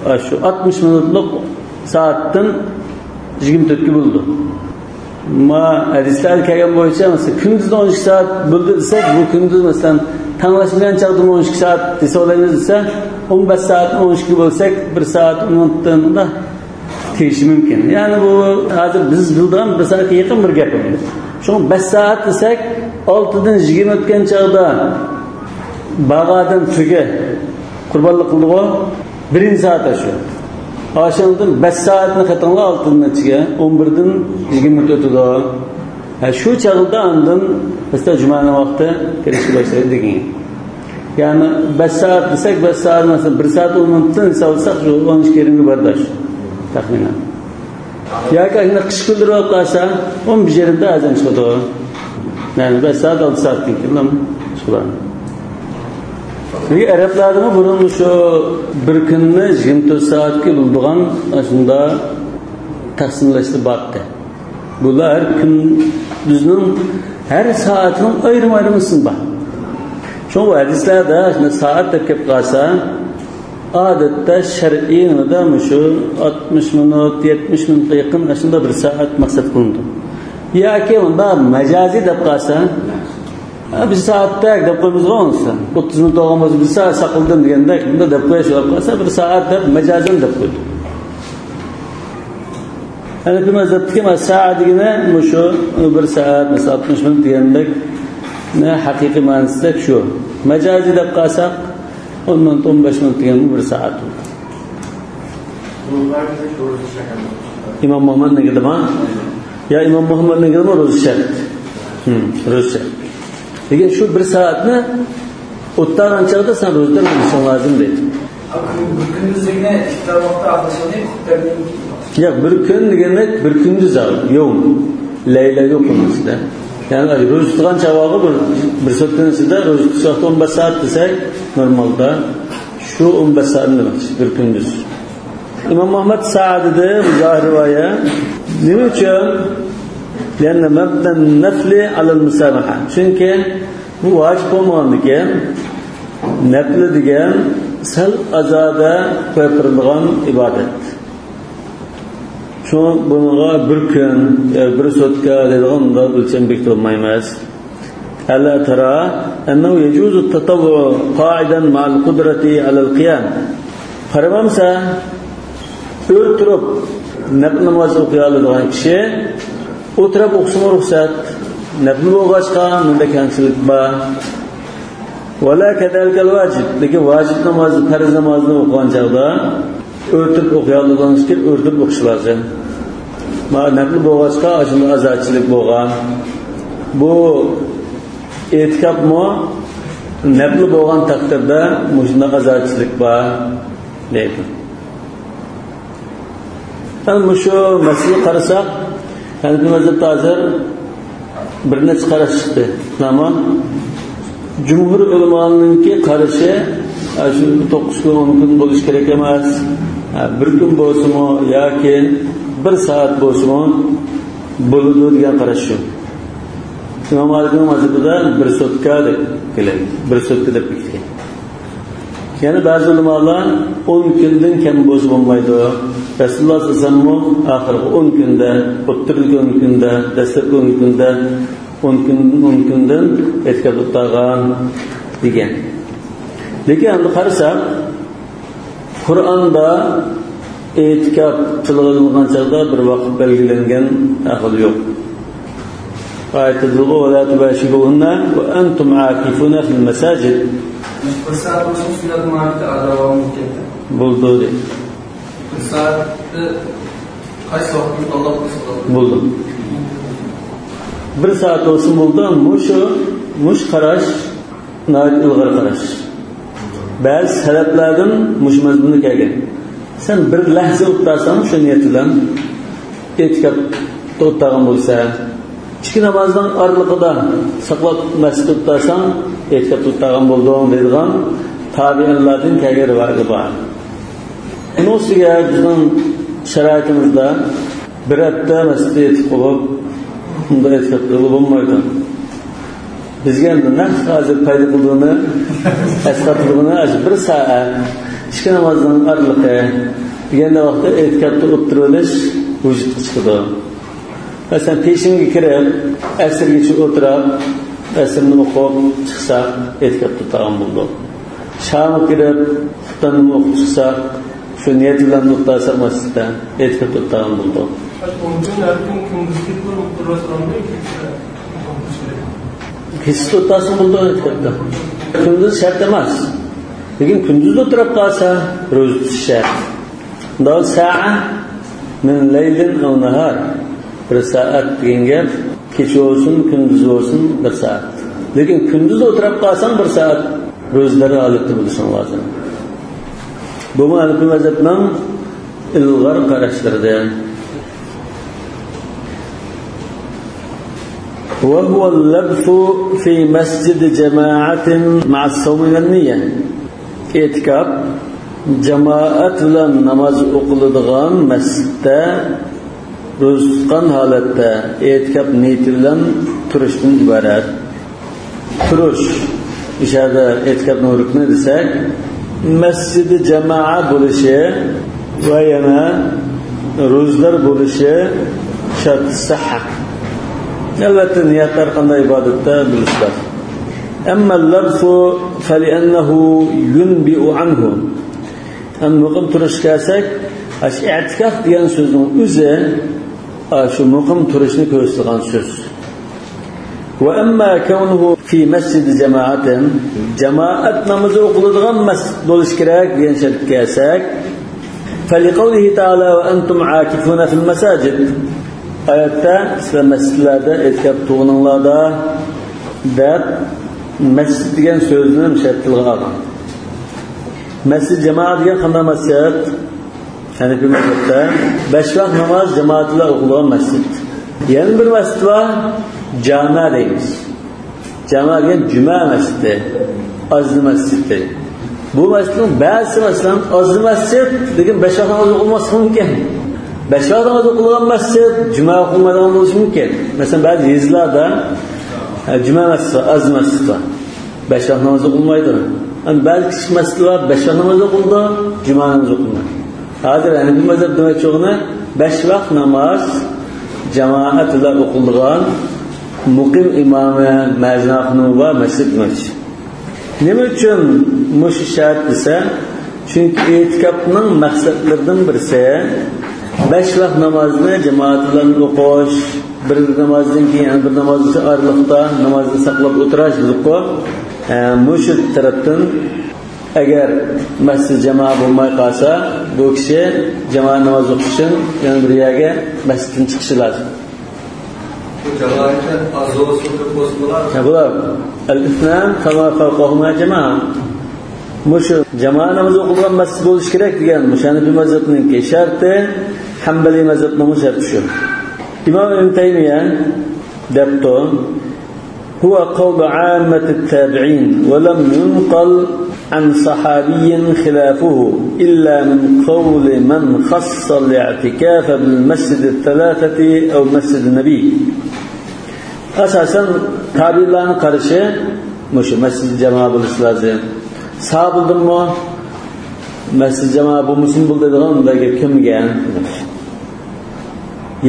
ئە، شۇ ئاتمىش مىنۇتلۇق سائەتتىن يىگىرمە تۆتكە بۆلىدۇ. ما ھەدىسلەردە كەلگەن بويىچە، مەسىلەن، كۈندۈزدە ئون ئىككى سائەت بولدى دېسەك، بۇ كۈندۈز، مەسىلەن، تەڭلەشمىگەن چاغدىمۇ ئون ئىككى سائەت دېسە بولايمىز دېسە، ئون بەش سائەتنى ئون ئىككىگە بۆلسەك، بىر سائەت ئون مىنۇتتىن تېگىشى مۇمكىن. يەنى بۇ ھازىر بىز بىلىدىغان بىر سائەتكە يېقىن بىر گەپ. شۇڭا بەش سائەت دېسەك، ئالتىدىن يىگىرمە ئۆتكەن چاغدا باغادىن تۆگە قۇربانلىق قىلىدىغۇ، بىرىنچى سائەت شۇ. ئاشۇنىڭدىن بەش سائەتنى قېتىڭلار، ئالتىدىن نەچچىگە؟ ئون بىردىن يىگىرمە ئۆتىدۇ. ھە، شۇ چاغدا ئاندىن مەسىلەن جۈمەنىڭ ۋاقتى كىرىشكە باشلايدۇ دېگەن. يەنى بەش سائەت دېسەك، بەش سائەت، مەسىلەن، بىر سائەت ئون مىنۇتتىن ھېسابلىساق، شۇ ئون ئىككى يېرىمگە بارىدۇ شۇ، تەخمىنەن. ياكى ئەگەر قىش كۈنلىرى بولۇپ قالسا، ئون بىر يېرىمدە ئازان چىقىدۇ. يەنى بەش سائەت، ئالتە سائەتتىن كېيىن چىقىدۇ. چۈنكى ئەرەبلەردىمۇ بۇرۇن شۇ بىر كۈننى يىگىرمە تۆت سائەتكە بۆلىدىغان شۇنداق تەقسىملەشلىرى بارتتى. بۇلار ھەر كۈندۈزنىڭ، ھەر سائىتىنىڭ ئايرىم-ئايرىم ئىسمى بار. شۇڭا بۇ ھەدىسلەردە شۇنداق سائەت دەپ كەپ قالسا، ئادەتتە شەرئىيدە مۇشۇ ئاتمىش مىنۇت، يەتمىش مىنۇتقا يېقىن ئاشۇنداق بىر سائەت مەقسەت قىلىنىدۇ. ياكى ئۇنداق مەجازىي دەپ قالسا، ھە، بىر سائەتتەك دەپ قويىمىزغۇ ئۇنسا. ئوتتۇز مىنۇت بولغان بولسا، بىر سائەت ساقلىدىم دېگەندەك، بۇنداق دەپ قويۇش بولۇپ قالسا، بىر سائەت دەپ مەجازەن دەپ قويدۇق. ھەنەفىي مەزھەپتىكى مانا سائە دېگىنى مۇشۇ بىر سائەت، مەسىلەن، ئاتمىش مىنۇت دېگەندەك ھەقىقىي مەنىسىدەك شۇ. مەجازىي دەپ قالساق، ئون مىنۇت، ئون بەش مىنۇت دېگەن بىر سائەت. ئىمام مۇھەممەدنىڭكىدىمۇ؟ يا ئىمام مۇھەممەدنىڭكىدىمۇ روزا شەرت؟ ھىم، روزا شەرت. لېكىن شۇ بىر سائەتنى ئوتتۇرىغان چاغدا سەن روزىدار بولۇشۇڭ لازىم دەيدۇ. بىر كۈندۈزلۈكنى ئىپتار ۋاقتى ئاخىرلىشىدۇ، خۇتبەدىن كېيىن. ياق، بىر كۈن دېگەندەك بىر كۈندۈز ئاغ، يوم. لەيلە يوق ئۇنىڭ ئىچىدە. يەنى روزا تۇتقان چاغ بارغۇ، بىر، بىر سوتكىنىڭ ئىچىدە روزا تۇتۇش ۋاقتى ئون بەش سائەت دېسەك، نورمالدا شۇ ئون بەش سائەتنى دېمەكچى، بىر كۈندۈز. ئىمام مۇھەممەد سائە دېدى، زاھىر رىۋايە. نېمە ئۈچۈن؟ لأن مبنى النفل على المسامحة. چۈنكى بۇ ۋاجىپ بولمىغاندىكىن، نەپلى دېگەن سەل ئازادە قويۇپ بېرىلىدىغان ئىبادەت. شۇڭا بۇنىڭغا بىر كۈن، يا بىر سوتكا دەيدىغان ئۇنداق ئۆلچەم بېكىتىپ بولمايمىز. ألا ترى أنه يجوز التطوع قاعدا مع القدرة على القيام؟ قارىمامسەن، ئۆلتۈرۈپ نەپلى ناماز ئوقۇيالىدىغان كىشى ئولتۇرۇپ ئوقۇسىمۇ رۇخسەت. نەپلى بولغاچقا مۇنداق كەڭچىلىك بار. ولا كذلك الواجب، لېكىن ۋاجىپ نامازنى، پەرز نامازنى ئوقۇغان چاغدا ئۆلتۈرۈپ ئوقۇيالىدىغان كىشى ئۆلتۈرۈپ ئوقۇشى لازىم. مانا نەپلى بولغاچقا ئاشۇنداق ئازادچىلىك بولغان. بۇ ئېتىكاپمۇ نەپلى بولغان تەقدىردە مۇشۇنداق ئازادچىلىك بار دەيدۇ. ئەمما مۇشۇ مەسىلىگە قارىساق، ھەنەفىي مەزھەپتە ھازىر بىر نەچچە قاراش چىقتى. ئەمما جۇمھۇر ئۆلىمالىرىنىڭكى قارىشى، ئە، شۇ توققۇز كۈن، ئون كۈن بولۇشى كېرەك ئەمەس. ئە، بىر كۈن بولسىمۇ ياكى بىر سائەت بولسىمۇ بولىدۇ دېگەن قاراش شۇ. ئىمام مالىكنىڭ مەزھىپىدە بىر سوتكا دەپ كېلىدۇ. بىر سوتكا دەپ كېلىدۇ. يەنە بەزى ئۆلىمالار ئون كۈندىن كەم بولسا بولمايدۇ. رەسۇلۇللاھ سەللەللاھۇ ئەلەيھى ۋەسەللەممۇ ئاخىرقى ئون كۈندە، ئوتتۇرىدىكى ئون كۈندە، دەسلەپكى ئون كۈندە، ئون كۈن، ئون كۈندىن ئېتىكاپ تۇتۇپ تۇرغان دېگەن. لېكىن ئەمدى قارىساق، قۇرئاندا ئېتىكاپ تىلغا ئېلىنغان چاغدا بىر ۋاقىت بەلگىلەنگەن ئەھۋال يوق. ئايەتتە دېدىغۇ، «ولا تباشروهن وأنتم عاكفون في المساجد.» بىر سائەت بولسا سۈننەت مۇئەككەدە داۋامى كەتتى. بولدى دەيدۇ. بىر سائەتتە قايسى ۋاقىتنى تاللاپ قىلسا بولىدۇ؟ بولدى. بىر سائەت بولسا بولدى. مۇشۇ، مۇشۇ قاراش ناھايىتى ئىلغار قاراش. بەزى سەلەپلەردىن مۇشۇ مەزمۇندا كەلگەن. سەن بىر لەھزە ئولتۇرساڭ شۇ نىيەت بىلەن ئېتىكاپ ئولتۇرغان بولسا، ئىككى نامازنىڭ ئارىلىقىدا ساقلاپ مەسچىتتە ئولتۇرساڭ ئېتىكاپ ئولتۇرغان بولدۇڭ دەيدىغان تابىئىنلاردىن كەلگەن رىۋايەت بار. ئۇنىڭ ئۈستىگە بىزنىڭ شارائىتىمىزدا بىر ھەپتە مەسچىتتە يېتىپ قېلىپ، ئۇنداق ئېتىكاپ قىلغىلى بولمايدۇ. بىزگە ئەمدى نەق ھازىر پايدا قىلىدىغىنى، ئەسقاتىدىغىنى ئاشۇ بىر سائەت، ئىككى نامازنىڭ ئارىلىقى دېگەندە ۋاقىتتا ئېتىكاپتا ئولتۇرۇۋېلىش ۋۇجۇدقا چىقىدۇ. مەسىلەن، پېشىنگە كىرىپ، ئەسىرگىچە ئولتۇرۇپ، ئەسىرنى ئوقۇپ چىقساق، ئېتىكاپتا تۇرغان بولدۇق. شامغا كىرىپ، خۇپتاننىمۇ ئوقۇپ چىقساق، شۇ نىيەت بىلەن ئولتۇرساق مەسچىتتە، ئېتىكاپتا تۇرغان بولدۇق. ئون كۈن ھەر كۈن كۈندۈزكى تۇرۇپ تۇرۇۋاتقاندا كېچىسى تۇرسا بولىدۇ ئېتىكاپتا. كۈندۈز شەرت ئەمەس. لېكىن كۈندۈزدە تۇرۇپ قالسا، روزا تۇتۇش شەرت. داۋ سائە مىن لەيلىن ئەۋ ناھار. بىر سائەت دېگەن گەپ، كېچە بولسۇن، كۈندۈز بولسۇن، بىر سائەت. لېكىن كۈندۈز ئولتۇرۇپ قالساڭ، بىر سائەت روزىدار ھالەتتە بولۇشۇڭ لازىم. بۇمۇ ھەنىپىي مەزھەپنىڭ ئىلغار قاراشلىرىدىن. وهو اللبث في مسجد جماعة مع الصوم والنية. ئېتىكاپ، جامائەت بىلەن ناماز ئوقۇلىدىغان مەسچىتتە روزا تۇتقان ھالەتتە ئېتىكاپ نىيىتى بىلەن تۇرۇشتىن ئىبارەت. تۇرۇش، ئىشارىدە ئېتىكاپنىڭ رۇكنى دېسەك، مەسجىدى جامائە بولۇشى ۋە يەنە روزىدار بولۇشى شەرت سەھھە. ئەلۋەتتە، نىيەت ھەر قانداق ئىبادەتتە بولۇشى لازىم. أما اللبث فلأنه ينبئ عنه. ئەمدى مۇقىم تۇرۇشقا كەلسەك، ئاشۇ ئېتىكاپ دېگەن سۆزنىڭ ئۆزى، ئاشۇ مۇقىم تۇرۇشنى كۆرسىتىدىغان سۆز. وأما كونه في مسجد جماعة، جامائەت نامىزى ئوقۇلىدىغان مەسچىت بولۇشى كېرەك دېگەن شەرتكە كەلسەك، فلقوله تعالى وأنتم عاكفون في المساجد. ئايەتتە سىلەر مەسچىتلەردە ئېتىكاپ تۇرغىنىڭلاردا دەپ، مەسچىت دېگەن سۆزنى مۇشۇ يەردە تىلغا ئالغان. مەسچىت جامائە دېگەن قانداق مەسچىت؟ ھەنىپىي مەزھەپتە بەش ۋاق ناماز جامائەت بىلەن ئوقۇلىدىغان مەسچىت. يەنە بىر مەسچىت بار، جامە دەيمىز. جامە دېگەن جۈمە مەسچىتى، ئازنى مەسچىتى. بۇ مەسچىتنىڭ بەزىسى، مەسىلەن، ئازنى مەسچىت، لېكىن بەش ۋاق ناماز ئوقۇلماسلىقى مۇمكىن. بەش ۋاق ناماز ئوقۇلىدىغان مەسچىت، جۈمە ئوقۇلمايدىغان بولۇشى مۇمكىن. مەسىلەن، بەزى يېزىلاردا، ئە، جۈمە مەسچىتى بار، ئازنى مەسچىتى بار. بەش ۋاق ناماز ئوقۇلمايدۇ. ئەمدى بەزى كىچىك مەسچىتلەر بار، بەش ۋاق ناماز ئوقۇلىدۇ، جۈمە نامىزى ئوقۇلمايدۇ. ھازىر ھەنىپىي مەزھەپ دېمەكچى بولغىنى، بەش ۋاق ناماز جامائەت بىلەن ئوقۇلىدىغان مۇقىم ئىمامى، مەزىنە خانىمى بار مەسچىت دېمەكچى. نېمە ئۈچۈن مۇشۇ شەرت دېسە، چۈنكى ئېتىكاپنىڭ مەقسەتلىرىدىن بىرسى، بەش ۋاق نامازنى جامائەت بىلەن ئوقۇش، بىر نامازدىن كېيىن يەنە بىر ناماز ئارىلىقتا نامازنى ساقلاپ ئولتۇراش دېدۇققۇ. ھە، مۇشۇ تەرەپتىن ئەگەر مەسچىت جامائە بولماي قالسا، بۇ كىشى جامائەت ناماز ئوقۇش ئۈچۈن يەنە بىر يەرگە مەسچىتتىن چىقىشى لازىم. بۇ جامائەتتە ئاز بولسا، كۆپ بولسا بولار. ھە، بولار. الاثنان فما فوقهما جماعة. مۇشۇ جامائەت نامىزى ئوقۇلغان مەسچىت بولۇشى كېرەك دېگەن مۇشۇ ھەنىپىي مەزھەپنىڭكى شەرتى، ھەنبەلىي مەزھەپنىڭمۇ شەرتى شۇ. ئىمام ئىبن تەيمىيە دەپتۇ، هو قول عامة التابعين، ولم ينقل عن صحابي خلافه، إلا من قول من خص الاعتكاف بالمسجد الثلاثة أو مسجد النبي. ئاساسەن تابىئىنلارنىڭ قارىشى مۇشۇ مەسچىت جامائە بولۇشى لازىم. ساھابىدىنمۇ مەسچىت جامائەت بولمىسىمۇ بولىدۇ دەيدىغان مۇنداق گەپ كەلمىگەن.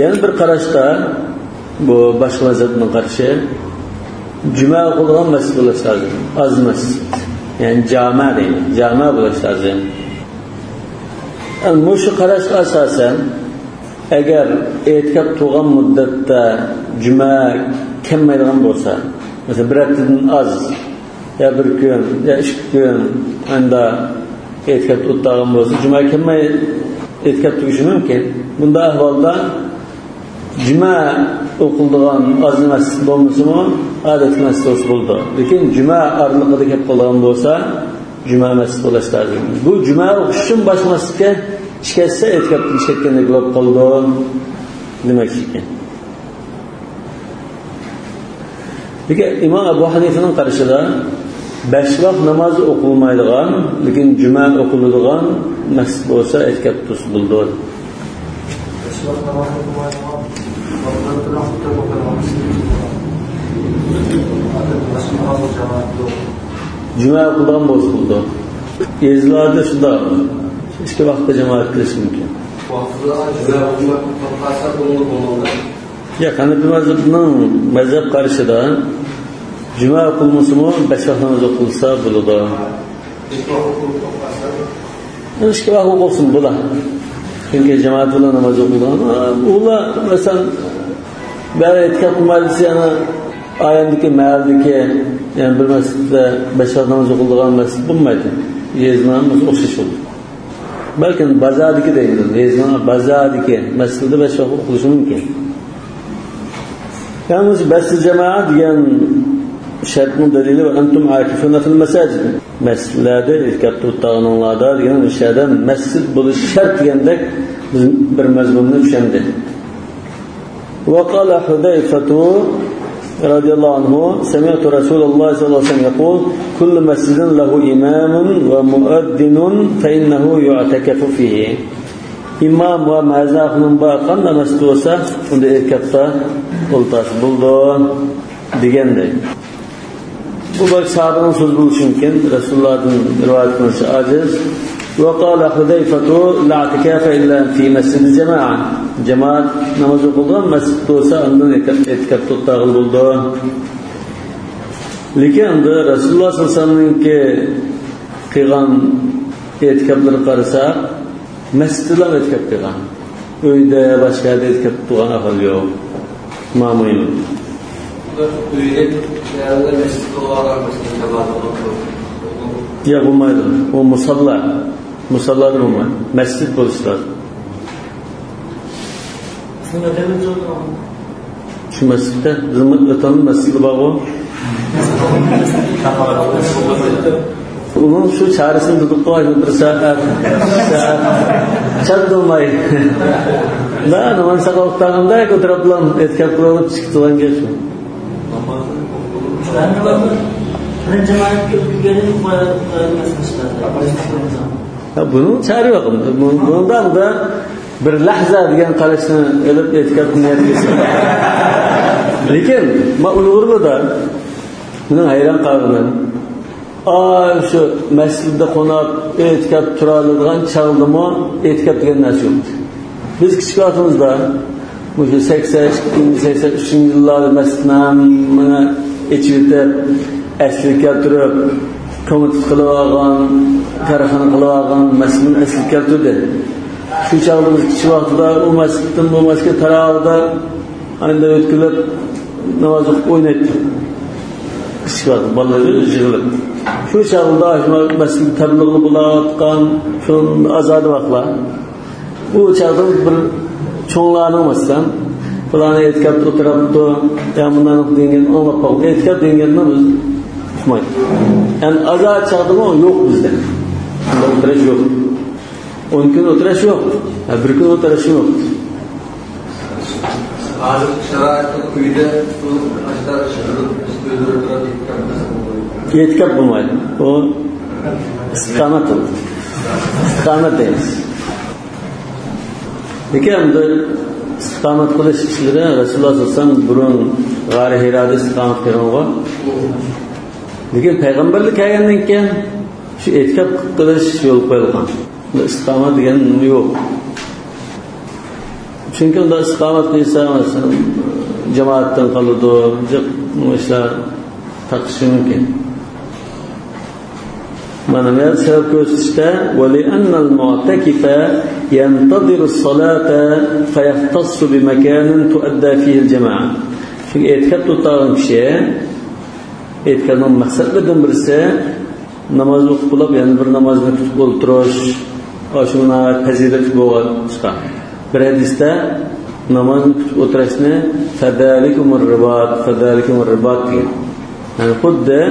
يەنە بىر قاراشتا، بۇ باشقا مەزھەپنىڭ قارىشى، جۈمە ئوقۇلىدىغان مەسچىت بولۇش لازىم. ئاز مەسچىت. يەنى جامە دەيمىز. جامە بولۇش لازىم. يەنى مۇشۇ قاراشقا ئاساسەن، ئەگەر ئېتىكاپ تۇرغان مۇددەتتە جۈمە كەلمەيدىغان بولسا، مەسىلەن، بىر ھەپتىدىن ئاز، يا بىر كۈن، يا ئىككى كۈن، ئاندا ئېتىكاپتا ئولتۇرغان بولسا، جۈمە كەلمەي ئېتىكاپ تۇرۇشى مۇمكىن. بۇنداق ئەھۋالدا جۈمە ئوقۇلىدىغان ئاز مەسچىت بولمىسىمۇ، ئادەتتىكى مەسچىت بولسا بولىدۇ. لېكىن جۈمە ئارىلىقىدا كەپ قالىدىغان بولسا، جۈمە مەسچىت بولۇش لازىم. بۇ جۈمە ئوقۇش ئۈچۈن باشقا مەسچىتكە چىقىپ كەتسە، ئېتىكاپتىن چىقىپ كەتكەندەك بولۇپ قالىدۇ دېمەكچى ئىكەن. لېكىن ئىمام ئەبۇ ھەنىفىنىڭ قارىشىدا بەش ۋاق ناماز ئوقۇلمايدىغان، لېكىن جۈمە ئوقۇلىدىغان مەسچىت بولسا ئېتىكاپ تۇرسا بولىدۇ. بەش ۋاق ناماز ئوقۇلمايدىغان، جۈمە ئوقۇلىدىغان بولسا بولىدۇ. يېزىلاردا شۇنداق ئىككى ۋاقىتتا جامائەت قىلىش مۇمكىن. ۋاقتىدا جۈمە ئوقۇلماي قالىدىغان بولسا بولىدۇ. ياق، ھەنەپىي مەزھەپنىڭ مەزھەپ قارىشىدا جۈمە ئوقۇلمىسىمۇ بەش ۋاق ناماز ئوقۇلسا بولىدۇ. ئىككى ۋاق ئوقۇلسۇن بۇلار. چۈنكى جامائەت بىلەن ناماز ئوقۇلىدىغان. ئۇلار، مەسىلەن، بەرى ئېتىكاپ قىلمايدىسى، يەنە ئايەندىكى، مەھەللىدىكى، يەنى بىر مەسچىتتە بەش ۋاق ناماز ئوقۇلىدىغان مەسچىت بولمايدۇ. يېزىنىڭ ھەممىسى ئوخشاش بولىدۇ. بەلكىم بازاردىكى دەيمىز، يېزىنىڭ بازاردىكى مەسچىتىدە بەش ۋاق ئوقۇلۇشى مۇمكىن. يەنى مۇشۇ مەسچىت جامائەت دېگەن شەرتنىڭ دەلىلى، «وأنتم عاكفون في المساجد». مەسچىتلەردە ئېتىكاپتا ئولتۇرغىنىڭلاردا دېگەن، ئۇ يەردە مەسچىت بولۇشى شەرت دېگەندەك بىز بىر مەزمۇننى چۈشەندى. وقال حذيفة رضي الله عنه: سمعت رسول الله صلى الله عليه وسلم يقول: كل مسجد له إمام ومؤذن فإنه يعتكف فيه. ئىمام ۋە مۇئەززىن ئاخۇنۇم بار، قانداق مەسچىت بولسا، ئۇندا ئېتىكاپتا ئولتۇرسا بولىدۇ، دېگەندەك. بۇ بەلكى ساھابىنىڭ سۆزى بولۇشى مۇمكىن، رەسۇلۇللاھتىن رىۋايەت قىلىنىشى ئاجىز. وقال حذيفة: لا اعتكاف إلا في مسجد الجماعة. جامائەت ناماز ئوقۇلىدىغان مەسچىت بولسا، ئاندىن ئېتىكاپ، ئېتىكاپتا ئولتۇرغىلى بولىدۇ. لېكىن ئەمدى رەسۇلۇللاھ سەللەللاھۇ ئەلەيھى ۋەسەللەمنىڭكى قىلغان ئېتىكاپلىرىغا قارىساق، مەسچىتتىلا ئېتىكاپ قىلغان. ئۆيدە، باشقا يەردە ئېتىكاپ تۇرغان ئەھۋال يوق. مانا مۇھىم. ئۆيدە، يەنى مەسچىتتە بولغان، مەسچىتتە ناماز ئوقۇپ. ياق، بولمايدۇ. ئۇ مۇساللا. مۇساللادا بولمايدۇ. مەسچىت بولۇشى لازىم. شۇ مەسچىتتە، بىزنىڭ ئۆتەمنىڭ مەسچىتى بارغۇ. ئۇنىڭ شۇ چارىسىنى دېدۇققۇ، بىر سائەت، ئىككى سائەت چاتدۇرماي. لا، ناماز ساقاۋۇقتاغىندا ئەتراپلام ئېتىكاپ قىلىپ چىقىپ تۇرغان گەپ شۇ. ھە، بۇنىڭ چارە يوق. بۇ، بۇنىڭدا، بۇنىڭدا بىر لەھزە دېگەن قاراشنى ئېلىپ ئېتىكاپ نىيەت قىلسا. لېكىن، ما ئۇيغۇرلاردا مېنىڭ ھەيران قالغىنىم، ئا، شۇ مەسچىتتە قوناق ئېتىكاپ تۇرالىدىغان چاغدىمۇ ئېتىكاپ دېگەن نەرسە يوق. بىز كىچىك ۋاقتىمىزدا مۇشۇ سەكسەن ئىككىنچى، سەكسەن ئۈچىنچى يىللاردا مەسچىتنى ھەممىنى ئېچىۋېتىپ، ئەسلىگە كەلتۈرۈپ، كومىتېت قىلىۋالغان، كارخانا قىلىۋالغان مەسچىتنى ئەسلىگە كەلتۈردى. شۇ چاغدا بىز كىچىك ۋاقتىدا ئۇ مەسچىتتىن بۇ مەسچىتكە تاراۋىھدا ئاندىن ئۆتكۈزۈپ، ناماز ئوقۇپ ئوينايتتۇق. كىچىك ۋاقىت بالىلار يىغىلىپ. شۇ چاغدا شۇ مەسچىتتە تەبلىغ بولۇۋاتقان، شۇ ئازادە ۋاقىتلار. بۇ چاغدا بىر چوڭلارنىڭ، مەسىلەن، پىلانى ئېتىكاپتا ئولتۇرۇپتۇ، يا مۇنداق دېگەن ئاڭلاپ قالدۇق. ئېتىكاپ دېگەننى بىز ئۇقمايدۇ. يەنى ئازاد چاغدىمۇ يوق بىزدە. ئۇنداق ئولتۇرۇش يوق. ئون كۈن ئولتۇرۇش يوق. ھە، بىر كۈن ئولتۇرۇش يوق. ھازىرقى شارائىتتا ئۆيدە ئاشۇنداق ئىش قىلىپ، ئۆيدە ئولتۇرۇپ ئېتىكاپ قىلسا بولمايدۇ. ئېتىكاپ بولمايدۇ. ئۇ ئىستىقامەت بولىدۇ. ئىستىقامەت دەيمىز. لېكىن ئەمدى ئىستىقامەت قىلىش ئىشلىرى رەسۇلۇللاھ سەللەللاھۇ ئەلەيھى ۋەسەللەم بۇرۇن غارى ھىرادا ئىستىقامەت قىلغانغۇ. لېكىن پەيغەمبەرلىك كەلگەندىن كېيىن شۇ ئېتىكاپ قىلىش يولغا قويۇلغان. ئىستىقامەت دېگەن نېمە يوق. چۈنكى ئۇنداق ئىستىقامەت قىلسا، مەسىلەن، جامائەتتىن قالىدۇ، جىق ئىشلار تارتىشى مۇمكىن. مانا بۇ يەردە سەۋەب كۆرسىتىشتە، ولأن المعتكف ينتظر الصلاة فيختص بمكان تؤدى فيه الجماعة. چۈنكى ئېتىكاپتا ئولتۇرغان كىشى، ئېتىكاپنىڭ مەقسەتلىرىدىن بىرسى، نامازنى ئوقۇپ بولۇپ، يەنە بىر نامازنى كۈتۈپ ئولتۇرۇش، ئاشۇ ناھايىتى پەزىلەتلىك بولغان ئىشقا. بىر ھەدىستە نامازنى كۈتۈپ ئولتۇرۇشنى فذلكم الرباط، فذلكم الرباط دېگەن. يەنى خۇددى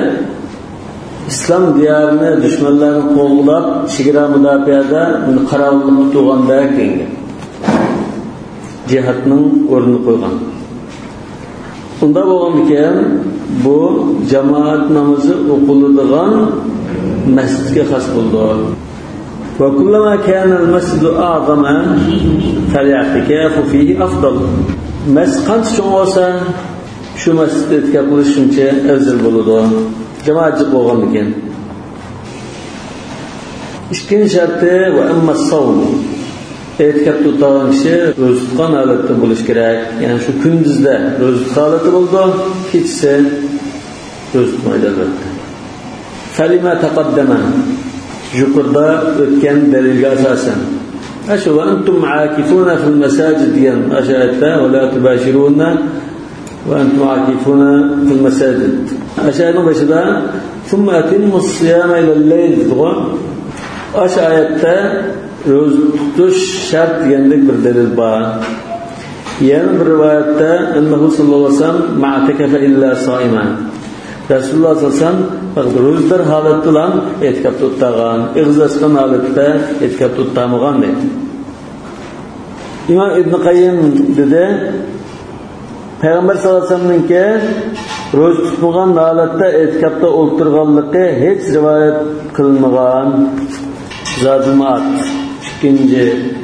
ئىسلام دىيارىنى دۈشمەنلەردىن قوغداپ، چېگرا مۇداپىئەدە قاراۋۇللۇق تۇتۇۋالغاندەك دېگەن گەپ. جىھادنىڭ ئورنىنى قويغان. ئۇنداق بولغاندىكىن، بۇ جامائەت نامىزى ئوقۇلىدىغان مەسچىتكە خاس بولىدۇ. وكلما كان المسجد أعظم فالاعتكاف فيه أفضل. مەسچىت قانچە چوڭ بولسا، شۇ مەسچىتتە ئېتىكاپ قىلىش شۇنچە ئەۋزەل بولىدۇ، جامائەت جىق بولغاندىكىن. ئىككىنچى شەرتى، وأما الصوم. ئېتىكاپتا ئولتۇرغان كىشى روزا تۇتقان ھالەتتە بولۇشى كېرەك. يەنى شۇ كۈندۈزدە روزا تۇتقان ھالەتتە بولىدۇ، كېچىسى روزا تۇتمايدۇ، ئەلۋەتتە. فلما تقدم، يۇقىرىدا ئۆتكەن دەلىلگە ئاساسەن. ئاشۇ وأنتم عاكفون في المساجد دېگەن ئاشۇ ئايەتتە، ولا تباشروهن وأنتم عاكفون في المساجد. ئاشۇ ئايەتنىڭ بېشىدا ثم أتموا الصيام إلى الليل دېدىغۇ. ئاشۇ ئايەتتە روزا تۇتۇش شەرت دېگەندەك بىر دەلىل بار. يەنە بىر رىۋايەتتە، أنه صلى الله عليه وسلم ما اعتكف إلا صائما. رەسۇلۇللاھ سەللەللاھۇ ئەلەيھى ۋەسەللەم پەقەت روزىدار ھالەتتىلا ئېتىكاپتا ئولتۇرغان، ئېغىز ئاچقان ھالەتتە ئېتىكاپتا ئولتۇرمىغان دەيدۇ. ئىمام ئىبن قەييىم دېدى، پەيغەمبەر سەللەللاھۇ ئەلەيھى ۋەسەللەمنىڭكى روزا تۇتمىغان ھالەتتە ئېتىكاپتا ئولتۇرغانلىقى ھېچ رىۋايەت قىلىنمىغان. زادۇل مائاد، ئىككىنچى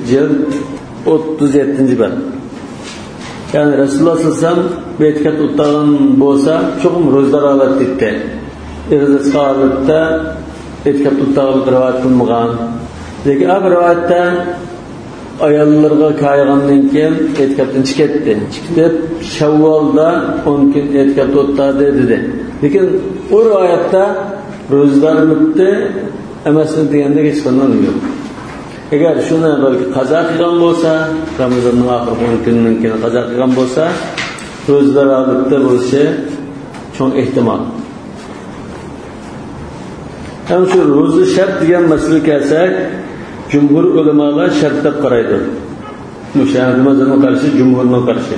جىلد، ئوتتۇز يەتتىنچى بەت. يەنى رەسۇلۇللاھ سەللەللاھۇ ئەلەيھى ۋەسەللەم بۇ ئېتىكاپتا ئولتۇرغان بولسا، چوقۇم روزىدار ھالەتتە ئىدى. ئېغىز ئاچقان ھالەتتە ئېتىكاپتا ئولتۇرغانلىقى رىۋايەت قىلىنمىغان. لېكىن ئا بىر رىۋايەتتە ئاياللىرىغا كايىغاندىن كېيىن ئېتىكاپتىن چىقىپ كەتتى. چىقىپ كېتىپ، شەۋۋالدا ئون كۈن ئېتىكاپتا ئولتۇردى دېدى. لېكىن ئۇ رىۋايەتتە روزىدارمىتى، ئەمەسمىتى دېگەندەك ھېچقانداق نېمە يوق. ئەگەر شۇنى بەلكى قازا قىلغان بولسا، رامىزاننىڭ ئاخىرقى ئون كۈنىنىڭ كېيىن قازا قىلغان بولسا، روزىدار ھالەتتە بولۇشى چوڭ ئېھتىمال. ھەم شۇ روزا شەرت دېگەن مەسىلىگە كەلسەك، جۇمھۇر ئۆلىمالار شەرت دەپ قارايدۇ. مۇشۇ ھەنەفىي مەزھەپنىڭ قارىشى، جۇمھۇرنىڭ قارىشى.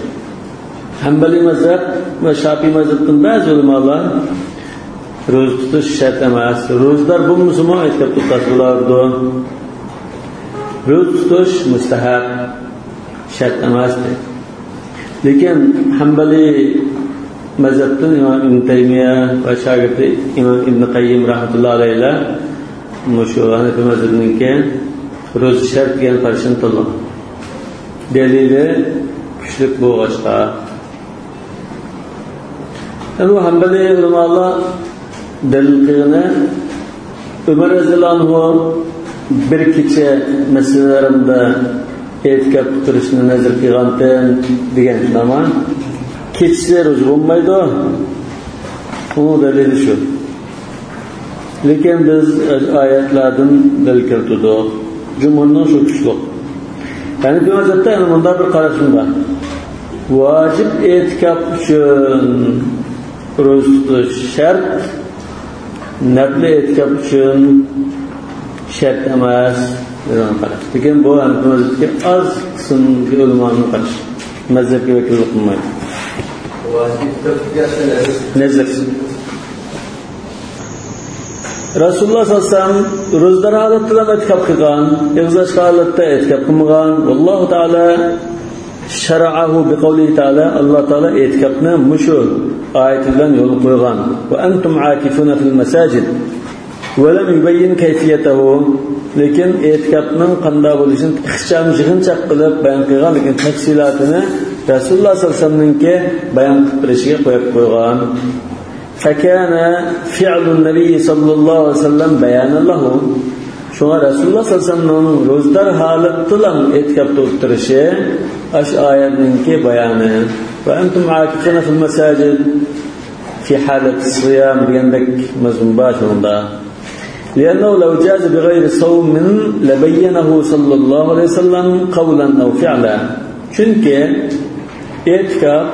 ھەمبەلىي مەزھەپ ۋە شاپىئىي مەزھەپتىن بەزى ئۆلىمالار روزا تۇتۇش شەرت ئەمەس، روزىدار بولمىسىمۇ ئېتىكاپتا ئولتۇرسا بولىدۇ. روزا تۇتۇش مۇستەھەب، شەرت ئەمەس دەيدۇ. لېكىن ھەمبەلىي مەزھەپتىن ئىمام ئىبن تەيمىيە ۋە شاگىرتى ئىمام ئىبن قەييىم رەھمەتۇللاھى ئەلەيھىلەر مۇشۇ ھەنەفىي مەزھەپنىڭكى روزا شەرت دېگەن قارىشىنى تاللىغان. دەلىلى كۈچلۈك بولغاچقا. ئەمما ھەمبەلىي ئۆلىمالار دەلىل قىلغىنى، ئۆمەر رەزىيەللاھۇ ئەنھۇ بىر كېچە مەسجىدى ھەرامدا ئېتىكاپتا تۇرۇشنى نەزەر قىلغانتىم دېگەن، شۇنداقمۇ؟ كېچىسى روزا بولمايدۇ. ئۇنىڭ دەلىلى شۇ. لېكىن بىز ئايەتلەردىن دەلىل كەلتۈردۇق. جۇمھۇرنىڭ شۇ كۈچلۈك. ھەنەفىي مەزھەپتە يەنە مۇنداق بىر قاراشمۇ بار. ۋاجىپ ئېتىكاپ ئۈچۈن روزا تۇتۇش شەرت، نەپلى ئېتىكاپ ئۈچۈن شەرت ئەمەس دېگەن قاراش. لېكىن بۇ ھەنەفىي مەزھەپتىكى ئاز قىسىمدىكى ئۆلىمانىڭ قارىشى. مەزھەپكە ۋەكىللىك قىلمايدۇ. نەزىر. رەسۇلۇللاھ سەللەللاھۇ ئەلەيھى ۋەسەللەم روزىدار ھالەتتىلا ئېتىكاپ قىلغان، ئېغىز ئاچقان ھالەتتە ئېتىكاپ قىلمىغان. ۋاللاھۇ تائالا شەرەئەھۇ بىقەۋلىھى تائالا، ئاللا تائالا ئېتىكاپنى مۇشۇ ئايىتى بىلەن يولغا قويغان. ۋە ئەنتۇم ئاكىفۇنە فىل مەساجىد. ۋە لەم يۇبەييىن كەيفىيەتەھۇ. لېكىن ئېتىكاپنىڭ قانداق بولۇشىنى ئىخچام، يىغىنچاق قىلىپ بايان قىلغان، لېكىن تەپسىلاتىنى رەسۇلۇللاھ سەللەللاھۇ ئەلەيھى ۋەسەللەمنىڭكى بايان قىلىپ بېرىشىگە قويۇپ قويغان. فكان فعل النبي صلى الله عليه وسلم بيانا له. شۇڭا رەسۇلۇللاھ سەللەللاھۇ ئەلەيھى ۋەسەللەمنىڭ روزىدار ھالىتىدىلا ئېتىكاپتا ئولتۇرۇشى ئاشۇ ئايەتنىڭكى بايانى. وأنتم عاكفون في المساجد في حالة الصيام دېگەندەك مەزمۇن بار شۇنىڭدا. لأنه لو جاز بغير صوم لبينه صلى الله عليه وسلم قولا أو فعلا. چۈنكى ئېتىكاپ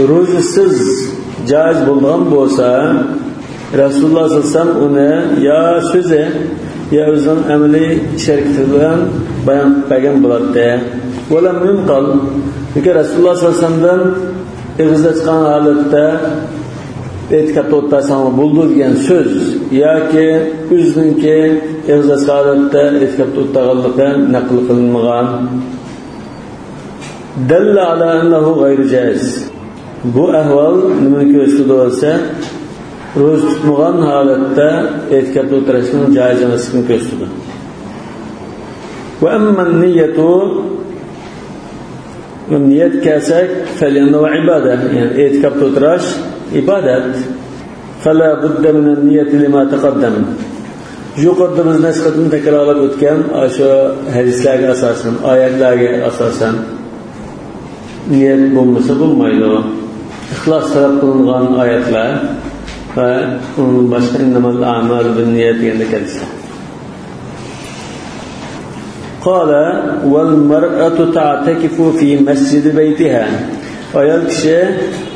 روزىسىز جائىز بولىدىغان بولسا، رەسۇلۇللاھ سەللەللاھۇ ئەلەيھى ۋەسەللەم ئۇنى يا سۆزى، يا ئۆزىنىڭ ئەمەلىي ئىش ھەرىكىتى بىلەن بايان قىلىپ بەرگەن بولاتتى. ولم ينقل، لېكىن رەسۇلۇللاھ سەللەللاھۇ ئەلەيھى ۋەسەللەمدىن ئېغىز ئاچقان ھالەتتە ئېتىكاپتا ئولتۇرساڭلار بولىدۇ دېگەن سۆز ياكى ئۆزىنىڭكى ئېغىز ئاچقان ھالەتتە ئېتىكاپتا ئولتۇرغانلىقى نەقىل قىلىنمىغان. دل على أنه غير جائز. بۇ ئەھۋال نېمىنى كۆرسىتىدۇ دېسە، روزا تۇتمىغان ھالەتتە ئېتىكاپتا ئولتۇرۇشنىڭ جائىز ئەمەسلىكىنى كۆرسىتىدۇ. وأما النية، نىيەتكە كەلسەك، فلأنه عبادة، يەنى ئېتىكاپتا ئولتۇرۇش ئىبادەت. فلا بد من النية لما تقدم. يۇقىرىدا بىز نەچچە قېتىم تەكرارلاپ ئۆتكەن ئاشۇ ھەدىسلەرگە ئاساسەن، ئايەتلەرگە ئاساسەن نىيەت بولمىسا بولمايدۇ. ئىخلاس تەلەپ قىلىنغان ئايەتلەر ۋە ئۇنىڭدىن باشقا إنما الأعمال بالنيات دېگەندەك ھەدىسلەر. قال: والمرأة تعتكف في مسجد بيتها. ئايال كىشى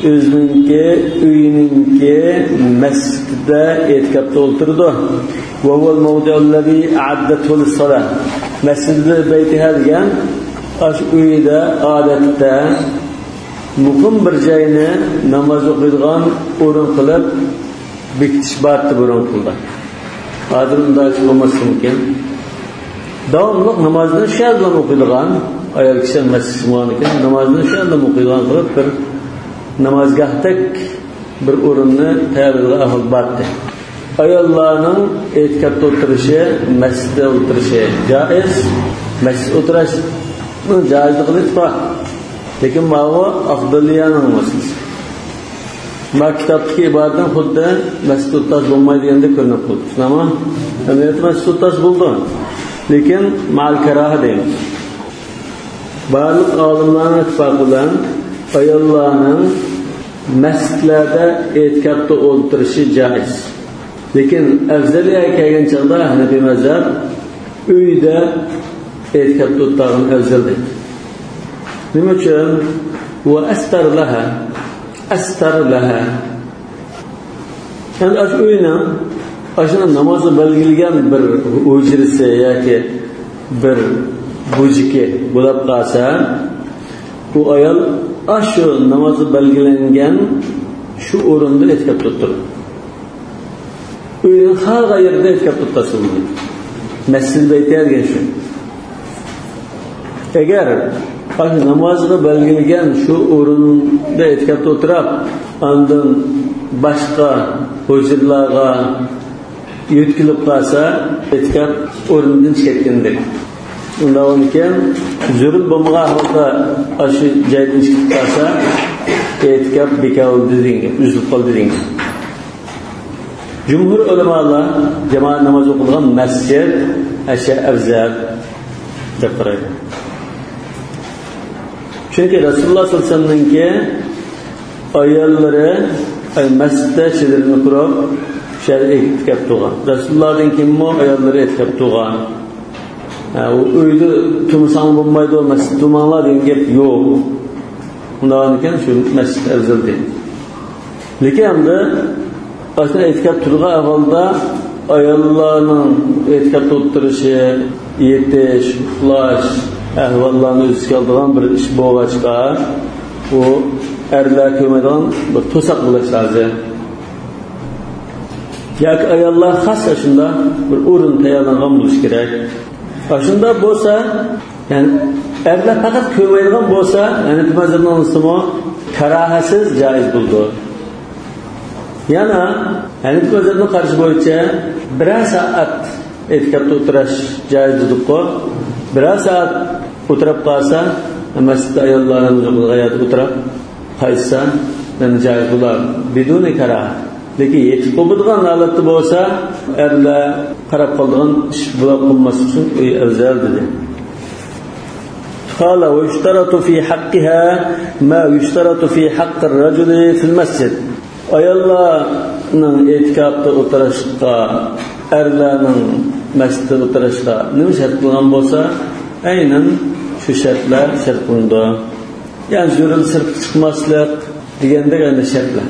ئۆزىنىڭكى ئۆيىنىڭكى مەسچىتىدە ئېتىكاپتا ئولتۇرىدۇ. وهو الموضع الذي أعدته للصلاة. مەسجىدى بەيتىھا دېگەن ئاشۇ ئۆيىدە ئادەتتە مۇقىم بىر جاينى ناماز ئوقۇيدىغان ئورۇن قىلىپ بېكىتىش بارتى بۇرۇنقىلار. ھازىر ئۇنداق ئىش بولماسلىقى مۇمكىن. داۋاملىق نامازنى شۇ يەردىلا ئوقۇيدىغان ئايال كىشى مەسچىتكە ماڭغاندىكىن نامازنى شۇ يەردىلا ئوقۇيدىغان قىلىپ بىر نامازگاھتەك بىر ئورۇننى تەييارلىغان ئەھۋال بارتى. ئاياللارنىڭ ئېتىكاپتا ئولتۇرۇشى، مەسچىتتە ئولتۇرۇشى جائىز، مەسچىتتە ئولتۇرۇشنىڭ جائىزلىقىدا ئىتتىپاق. لېكىن ماۋۇ ئافدالىيەنىڭ مەسىلىسى. ما كىتابتىكى ئىبارەتتىن خۇددى مەسچىتتە ئولتۇرسا بولمايدۇ دېگەندەك كۆرۈنۈپ قالىدۇ. شۇنداقمۇ؟ ئەمەلىيەتتە مەسچىتتە ئولتۇرسا بولىدۇ. لېكىن مەئەل كاراھە دەيمىز. بارلىق ئالىملارنىڭ ئىتتىپاقى بىلەن ئاياللارنىڭ مەسچىتلەردە ئېتىكاپتا ئولتۇرۇشى جائىز. لېكىن ئەۋزەلىيەگە كەلگەن چاغدا ھەنەپىي مەزھەپ ئۆيدە ئېتىكاپتا ئولتۇرغان ئەۋزەل دەيدۇ. نېمە ئۈچۈن؟ وأستر لها. أستر لها. ئەمدى ئاشۇ ئۆينىڭ ئاشۇ نامازغا بەلگىلىگەن بىر ھۇجرىسى ياكى بىر بۇژىكى بولاپ قالسا، ئۇ ئايال ئاشۇ نامازغا بەلگىلەنگەن شۇ ئورۇندا ئېتىكاپتا تۇرىدۇ. ئۆينىڭ خالىغان يېرىدە ئېتىكاپتا تۇرسا بولىدۇ. مەسچىدى بەيتىھا دېگەن شۇ. ئەگەر ئاشۇ نامازغا بەلگىلىگەن شۇ ئورۇندا ئېتىكاپتا ئولتۇرۇپ، ئاندىن باشقا ھۇجرىلارغا يۆتكىلىپ قالسا، ئېتىكاپ ئورنىدىن چىقىپ كەتكەندەك. ئۇنداق بولغانىكەن، زۆرۈر بولمىغان ھالدا ئاشۇ جايدىن چىقىپ قالسا، ئېتىكاپ بىكار بولدى دېگەن گەپ، ئۈزۈلۈپ قالدى دېگەن گەپ. جۇمھۇر ئۆلىمالار جامائەت ناماز ئوقۇلغان مەسچىت ئەشيا ئەۋزەل دەپ قارايدۇ. چۈنكى رەسۇلۇللاھ سەللەللاھۇ ئەلەيھى ۋەسەللەمنىڭكى ئاياللىرى، ئەي، مەسچىتتە چېدىرىنى قۇرۇپ، شۇ يەردە ئېتىكاپ تۇرغان. رەسۇلۇللاھتىن كېيىنمۇ ئاياللىرى ئېتىكاپ تۇرغان. ھە، ئۇ ئۆيدە تۇرمىساڭلار بولمايدۇ، مەسچىتتە تۇرماڭلار دېگەن گەپ يوق. ئۇنداق ئىكەن، شۇ مەسچىت ئەۋزەل دەيدۇ. لېكىن ئەمدى ئاشۇنداق ئېتىكاپ تۇرغان ئەھۋالدا ئاياللارنىڭ ئېتىكاپتا ئولتۇرۇشى، يېتىش، ئۇخلاش ئەھۋاللارنى ئۆز ئىچىگە ئالىدىغان بىر ئىش بولغاچقا، ئۇ ئەرلەر كۆرمەيدىغان بىر توساق بولۇش لازىم. ياكى ئاياللار خاس ئاشۇنداق بىر ئورۇن تەييارلانغان بولۇشى كېرەك. ئاشۇنداق بولسا، يەنى ئەرلەر پەقەت كۆرمەيدىغان بولسا، ھەنەپىي مەزھەپنىڭ ئاڭلىسىمۇ كاراھەتسىز جائىز بولىدۇ. يەنە ھەنەپىي مەزھەپنىڭ قارىشى بويىچە بىرەر سائەت ئېتىكاپتا ئولتۇرۇش جائىز دېدۇققۇ. بىرەر سائەت ئولتۇرۇپ قالسا، مەسچىتتە ئاياللار ناماز ئوقۇيدىغان يەردە ئولتۇرۇپ قايتسا، يەنە جائىز بولار. بىدۇنى كاراھە. لېكىن يېتىپ بولمىدىغان ھالەتتە بولسا، ئەرلەر قاراپ قالىدىغان ئىش بولۇپ قالماسلىق ئۈچۈن ئۆي ئەۋزەل دېدى. قال: ويشترط في حقها ما يشترط في حق الرجل في المسجد. ئاياللارنىڭ ئېتىكاپتا ئولتۇرۇشقا، ئەرلەرنىڭ مەسچىتتە ئولتۇرۇشقا نېمە شەرت قىلغان بولسا، ئەينەن شۇ شەرتلەر شەرت قىلىنىدۇ. يەنى زۆرۈر سىرتقا چىقماسلىق دېگەندەك ئەنە شەرتلەر.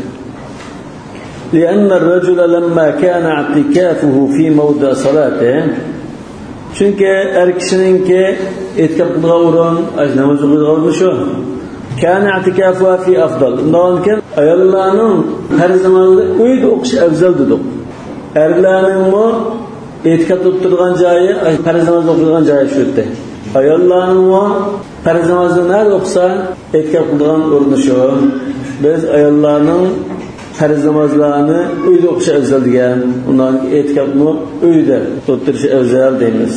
لأن الرجل لما كان اعتكافه في موضع صلاته، چۈنكى ئەر كىشىنىڭكى ئېتىكاپ قىلىدىغان ئورۇن، ئاشۇ ناماز ئوقۇيدىغان ئورنى شۇ. كان اعتكافها في أفضل. ئۇنداقكەن، ئاياللارنىڭ پەرز نامازىنى ئۆيدە ئوقۇشى ئەۋزەل دېدۇق. ئەرلەرنىڭمۇ ئېتىكاپ تۇتۇپ تۇرىدىغان جايى، پەرز ناماز ئوقۇيدىغان جايى شۇ ئىدى. ئاياللارنىڭمۇ پەرز نامازنى نەدە ئوقۇسا، ئېتىكاپ قىلىدىغان ئورنى شۇ. بىز ئاياللارنىڭ پەرز نامازلارنى ئۆيدە ئوقۇشى ئەۋزەل دېگەن. ئۇنداق ئېتىكاپمۇ ئۆيدە ئولتۇرۇشى ئەۋزەل دەيمىز.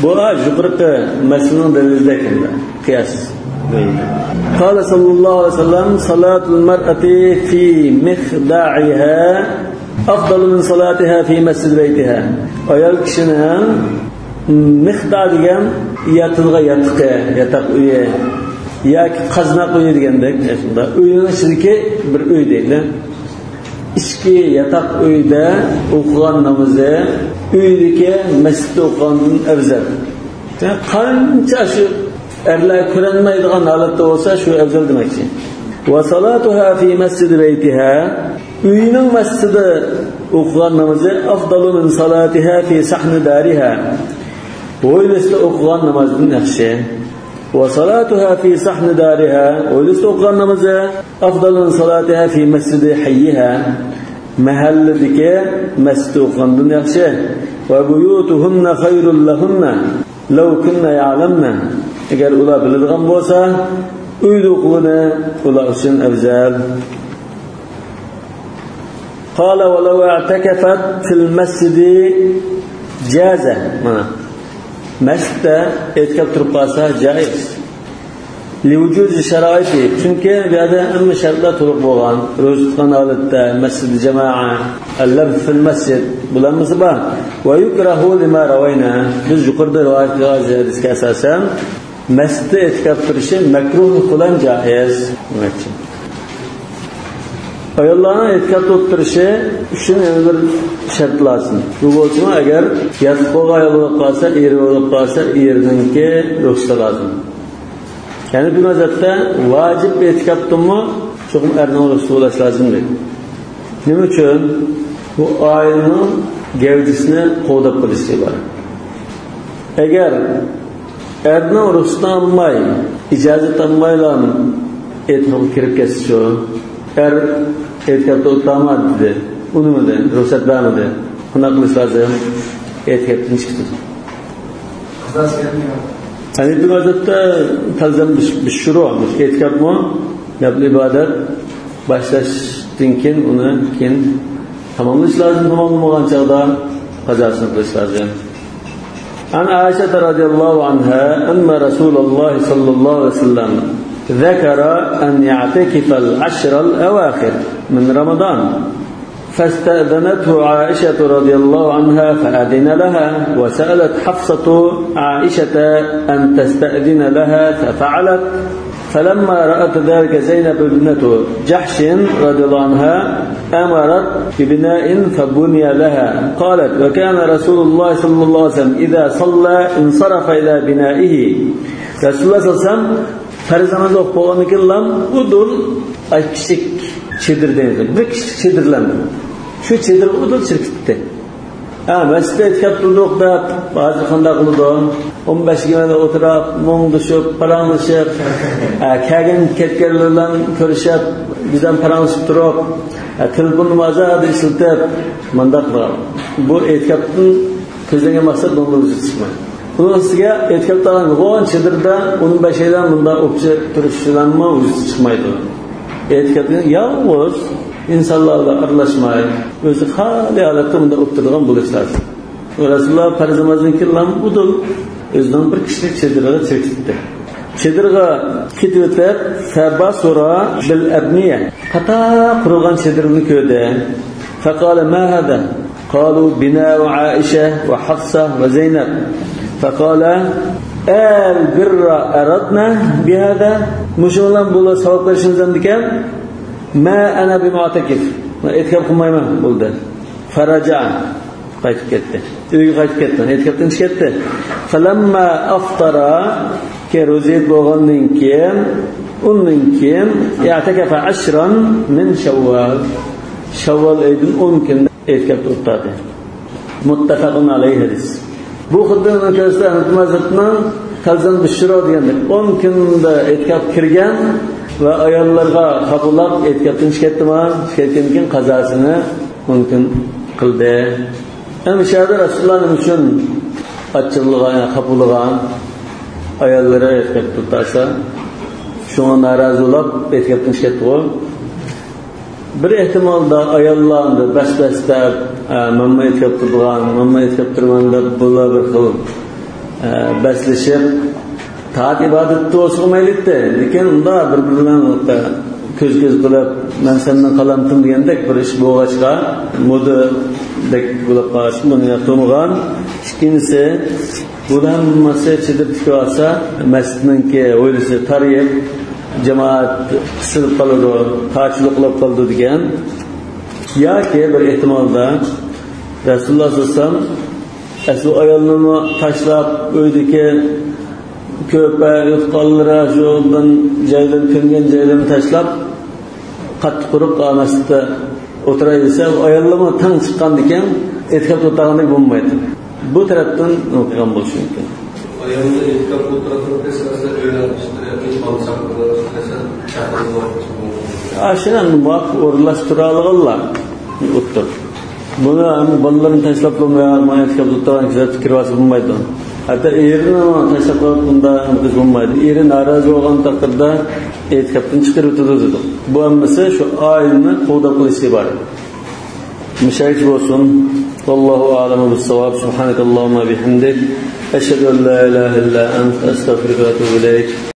بۇ يۇقىرىقى مەسىلىنىڭ دەلىلىدەك ئەمدى، قىياس. قال صلى الله عليه وسلم: صلاة المرأة في مخضعها أفضل من صلاتها في مسجد بيتها. ئايال كىشىنىڭ مىخدا دېگەن ياتىدىغان ياتىقى، ياتاق ئۆيى ياكى قازناق ئۆيى دېگەندەك، ئەسلىدە ئۆينىڭ ئىچىدىكى بىر ئۆي دەيلى. ئىچكى ياتاق ئۆيدە ئوقۇغان نامىزى ئۆيدىكى مەسچىتتە ئوقۇغاندىن ئەۋزەل. قانچە شۇ ئەرلەر كۆرەلمەيدىغان ھالەتتە بولسا، شۇ ئەۋزەل دېمەكچى. وصلاتها في مسجد بيتها، ئۆيىنىڭ مەسچىتىدە ئوقۇغان نامىزى أفضل من صلاتها في صحن دارها، ھويلىسىدا ئوقۇغان نامازدىن ياخشى. وصلاتها في صحن دارها، ھويلىسىدا ئوقۇغان نامىزى أفضل من صلاتها في مسجد حيها، مەھەللىدىكى مەسچىتتە ئوقۇغاندىن ياخشى. وبيوتهن خير لهن لو كن يعلمن، ئەگەر ئۇلار بىلىدىغان بولسا، ئۆيدە ئوقۇغىنى ئۇلار ئۈچۈن ئەۋزەل. قال: ولو اعتكفت في المسجد جاز. مانا، مەسچىتتە ئېتىكاپ تۇرۇپ قالسا جائىز. لوجود شارائىتى، چۈنكى بۇ يەردە ھەممە شەرتلەر تولۇق بولغان. روزا تۇتقان ھالەتتە، مەسجىد جامائە، اللبث في المسجد، بۇلار ھەممىسى بار. ويكره لما روينا، بىز يۇقىرىدا رىۋايەت قىلغان ھەدىسكە ئاساسەن، مەسچىتتە ئېتىكاپ تۇرۇشى مەكرۇھ، قۇلان جائىز دېمەكچى. ئاياللارنىڭ ئېتىكاپتا ئولتۇرۇشى ئۈچۈن يەنە بىر شەرت لازىم. بۇ بولسىمۇ، ئەگەر ياتلىق بولغان ئايال بولۇپ قالسا، ئېرى بولۇپ قالسا، ئېرىنىڭكى رۇخسىتى لازىم. ھەنەفىي مەزھەپتە ۋاجىپ ئېتىكاپتىنمۇ چوقۇم ئەرنىڭ رۇخسىتى بولۇش لازىم دەيدۇ. نېمە ئۈچۈن؟ بۇ ئائىلىنىڭ گەۋدىسىنى قوغداپ قېلىشتىن ئىبارەت. ئەگەر ئەرنىڭ رۇخسىتىنى ئالماي، ئىجازەت ئالمايلا ئېتىكاپقا كىرىپ كەتسىچۇ؟ ئەر ئېتىكاپتا ئولتۇرما دېدى، ئۇنىمىدى، رۇخسەت بەرمىدى. قانداق قىلىش لازىم؟ ئېتىكاپتىن چىقىپ كېتىدۇ. ھەنەفىي مەزھەپتە تەلزەم بىش-، بىش شۇرۇ، ئېتىكاپمۇ، نەپلى ئىبادەت باشلاشتىن كېيىن ئۇنى كېيىن تاماملاش لازىم، تاماملىمىغان چاغدا قازاسىنى قىلىش لازىم. عن عائشة رضي الله عنها أن رسول الله صلى الله عليه وسلم ذكر أن يعتكف العشر الأواخر من رمضان، فاستأذنته عائشة رضي الله عنها فأذن لها، وسألت حفصة عائشة أن تستأذن لها ففعلت، فلما رأت ذلك زينب ابنة جحش رضي الله عنها أمرت ببناء فبني لها. قالت: وكان رسول الله صلى الله عليه وسلم إذا صلى انصرف إلى بنائه. رەسۇلۇللاھ سەللەللاھۇ ئەلەيھى ۋەسەللەم پەرز نامازنى ئوقۇپ بولغاندىن كېيىنلا ئۇدۇل، ئاي، كىچىك چېدىر دەيمىز، بىر كىچىك چېدىرلەر، شۇ چېدىرغا ئۇدۇل چىقىپ كېتىپتۇ. ھە، مەسچىتتە ئېتىكاپ تۇردۇق دەپ، ھازىر قانداق قىلىدۇ؟ ئون بەش يىگىرمە ئولتۇراپ، مۇڭدىشىپ، پاراڭلىشىپ، ھە، كەلگەن كەتكەنلەر بىلەن كۆرۈشۈپ، بىزدىن پاراڭلىشىپ تۇرۇپ، ھە، تېلېفوننى ئازادە ئىشلىتىپ، مۇنداق قىلغان. بۇ ئېتىكاپتىن كۆزلەنگەن مەقسەت بۇنىڭدا ۋۇجۇدقا چىقمايدۇ. بۇنىڭ ئۈستىگە ئېتىكاپتا قالغان چىدىردا ئون بەش ئايدا مۇنداق ئوپچە تۇرۇش بىلەنمۇ ۋۇجۇدقا چىقمايدۇ. ئېتىكاپتا يالغۇز، ئىنسانلار بىلەن ئارىلاشماي، ئۆزى خالىي ھالەتتە مۇنداق ئولتۇرىدىغان بولۇش لازىم. رەسۇلۇللاھ پەرز نامازدىن كېيىنلا ئۇدۇل ئۆزىنىڭ بىر كىشىلىك چېدىرىغا چېكىتتى. چېدىرغا كېتىۋېتىپ، فبصر بالأبنية، قاتاق قۇرۇلغان چېدىرنى كۆردى. فقال ما هذا؟ قالوا بناء عائشة وحفصة وزينب. فقال البر أردنا بهذا؟ مۇشۇ بىلەن بۇلار ساۋاب بېرىشىمىز ئەمدىكەن؟ ما أنا بمعتكف، مەن ئېتىكاپ قىلمايمەن، بولدى. فرجع، قايتىپ كەتتى. ئۆيگە قايتىپ كەتتى. ئېتىكاپتىن چىقىپ كەتتى. فلما أفطر، كېيىن روزا ھېيت بولغاندىن كېيىن، ئۇندىن كېيىن اعتكف عشرا من شوال، شاۋۋال ئېيىدىن ئون كۈن ئېتىكاپتا ئولتۇردى. مۇتتەپەقۇن ئەلەيھى ھەدىس. بۇ خۇددى مۇناسىۋەتنىڭ تەلزەم بىششۇرۇ دېگەندەك، ئون كۈندە ئېتىكاپقا كىرگەن ۋە ئاياللارغا خاپىلاپ، ئېتىكاپتىن چىقىپ كەتتىما، چىقىپ كەتكەندىن كېيىن قازاسىنى مۇمكىن قىلدى. ھەم شۇ يەردە رەسۇلۇللا نېمە ئۈچۈن ئاچچىقلىغان، يا خاپىلىغان، ئاياللىرى ئېتىكاپتا تۇرسا، شۇڭا نارازى بولۇپ ئېتىكاپتىن چىقىپ كەتتىغۇ. بىر ئېھتىمالدا ئاياللار ئەمدى بەس-بەس دەپ، ئە، مەنمۇ ئېتىكاپتا تۇرىدىغان، مەنمۇ ئېتىكاپتا تۇرىمەن دەپ، بۇلار بىر خىل، ئە، بەسلىشىپ، تائەت ئىبادەتتە بولسىغۇ مەيلى ئىدى. لېكىن ئۇنداق بىر-بىرى بىلەن كۆز-كۆز قىلىپ، مەن سەندىن قالامتىم دېگەندەك بىر ئىش بولغاچقا، مودىدەك بولۇپ قالغاچقا، بۇنى ياقتۇرمىغان. ئىككىنچىسى، بۇلار ھەممىسى چېدىر تىكىۋالسا، مەسچىتنىڭكى ھويلىسى تارىيىپ، جامائەت قىسىلىپ قالىدۇ، تارچىلىق بولۇپ قالىدۇ دېگەن. ياكى بىر ئېھتىمالدا رەسۇلۇللا ساللاللاھۇ ئەلەيھى ۋەسەللەم ئەسلى ئايالنىمۇ تاشلاپ، ئۆيدىكى كۆپە، يوتقانلىرى، شۇ جايلىرى، كۆمگەن جايلىرىنى تاشلاپ، قاتتىق قۇرۇپ، ئا، مەسچىتتە ئولتۇراي دېسە، ئاياللىرىمۇ تەڭ چىققاندىكىن ئېتىكاپتا ئولتۇرغاندەك بولمايدۇ. بۇ تەرەپتىن قىلغان بولۇشى مۇمكىن. ئايالنى ئېتىكاپتا ئولتۇرۇپ، مەسىلەن، ئۆينىڭ ئىشلىرى، بالا ساقلىدى، مەسىلەن، چاقىرىدۇ. ئاشۇنى مۇۋاپىق ئورۇنلاشتۇرالىغانلار ئولتۇرۇپ. بۇنى ھەم بالىلىرىنى تاشلاپ، بۇ مېھمانخانىغا كېلىپ ئولتۇرغان كىشىلەر تىكىرىۋالسا بولمايدۇ. ھەتتا ئېرىنى تاشلاپ قويۇپ، بۇنداق قىلىش بولمايدۇ. ئېرى نارازى بولغان تەقدىردە ئېتىكاپتىن چىقىرىۋېتىدۇ دېدۇق. بۇ ھەممىسى شۇ ئائىلىنى قوغداپ قېلىشتىن ئىبارەت. مۇشۇ بولسۇن. والله أعلم بالصواب. سبحانك اللهم وبحمدك، أشهد أن لا إله إلا أنت، أستغفرك وأتوب إليك.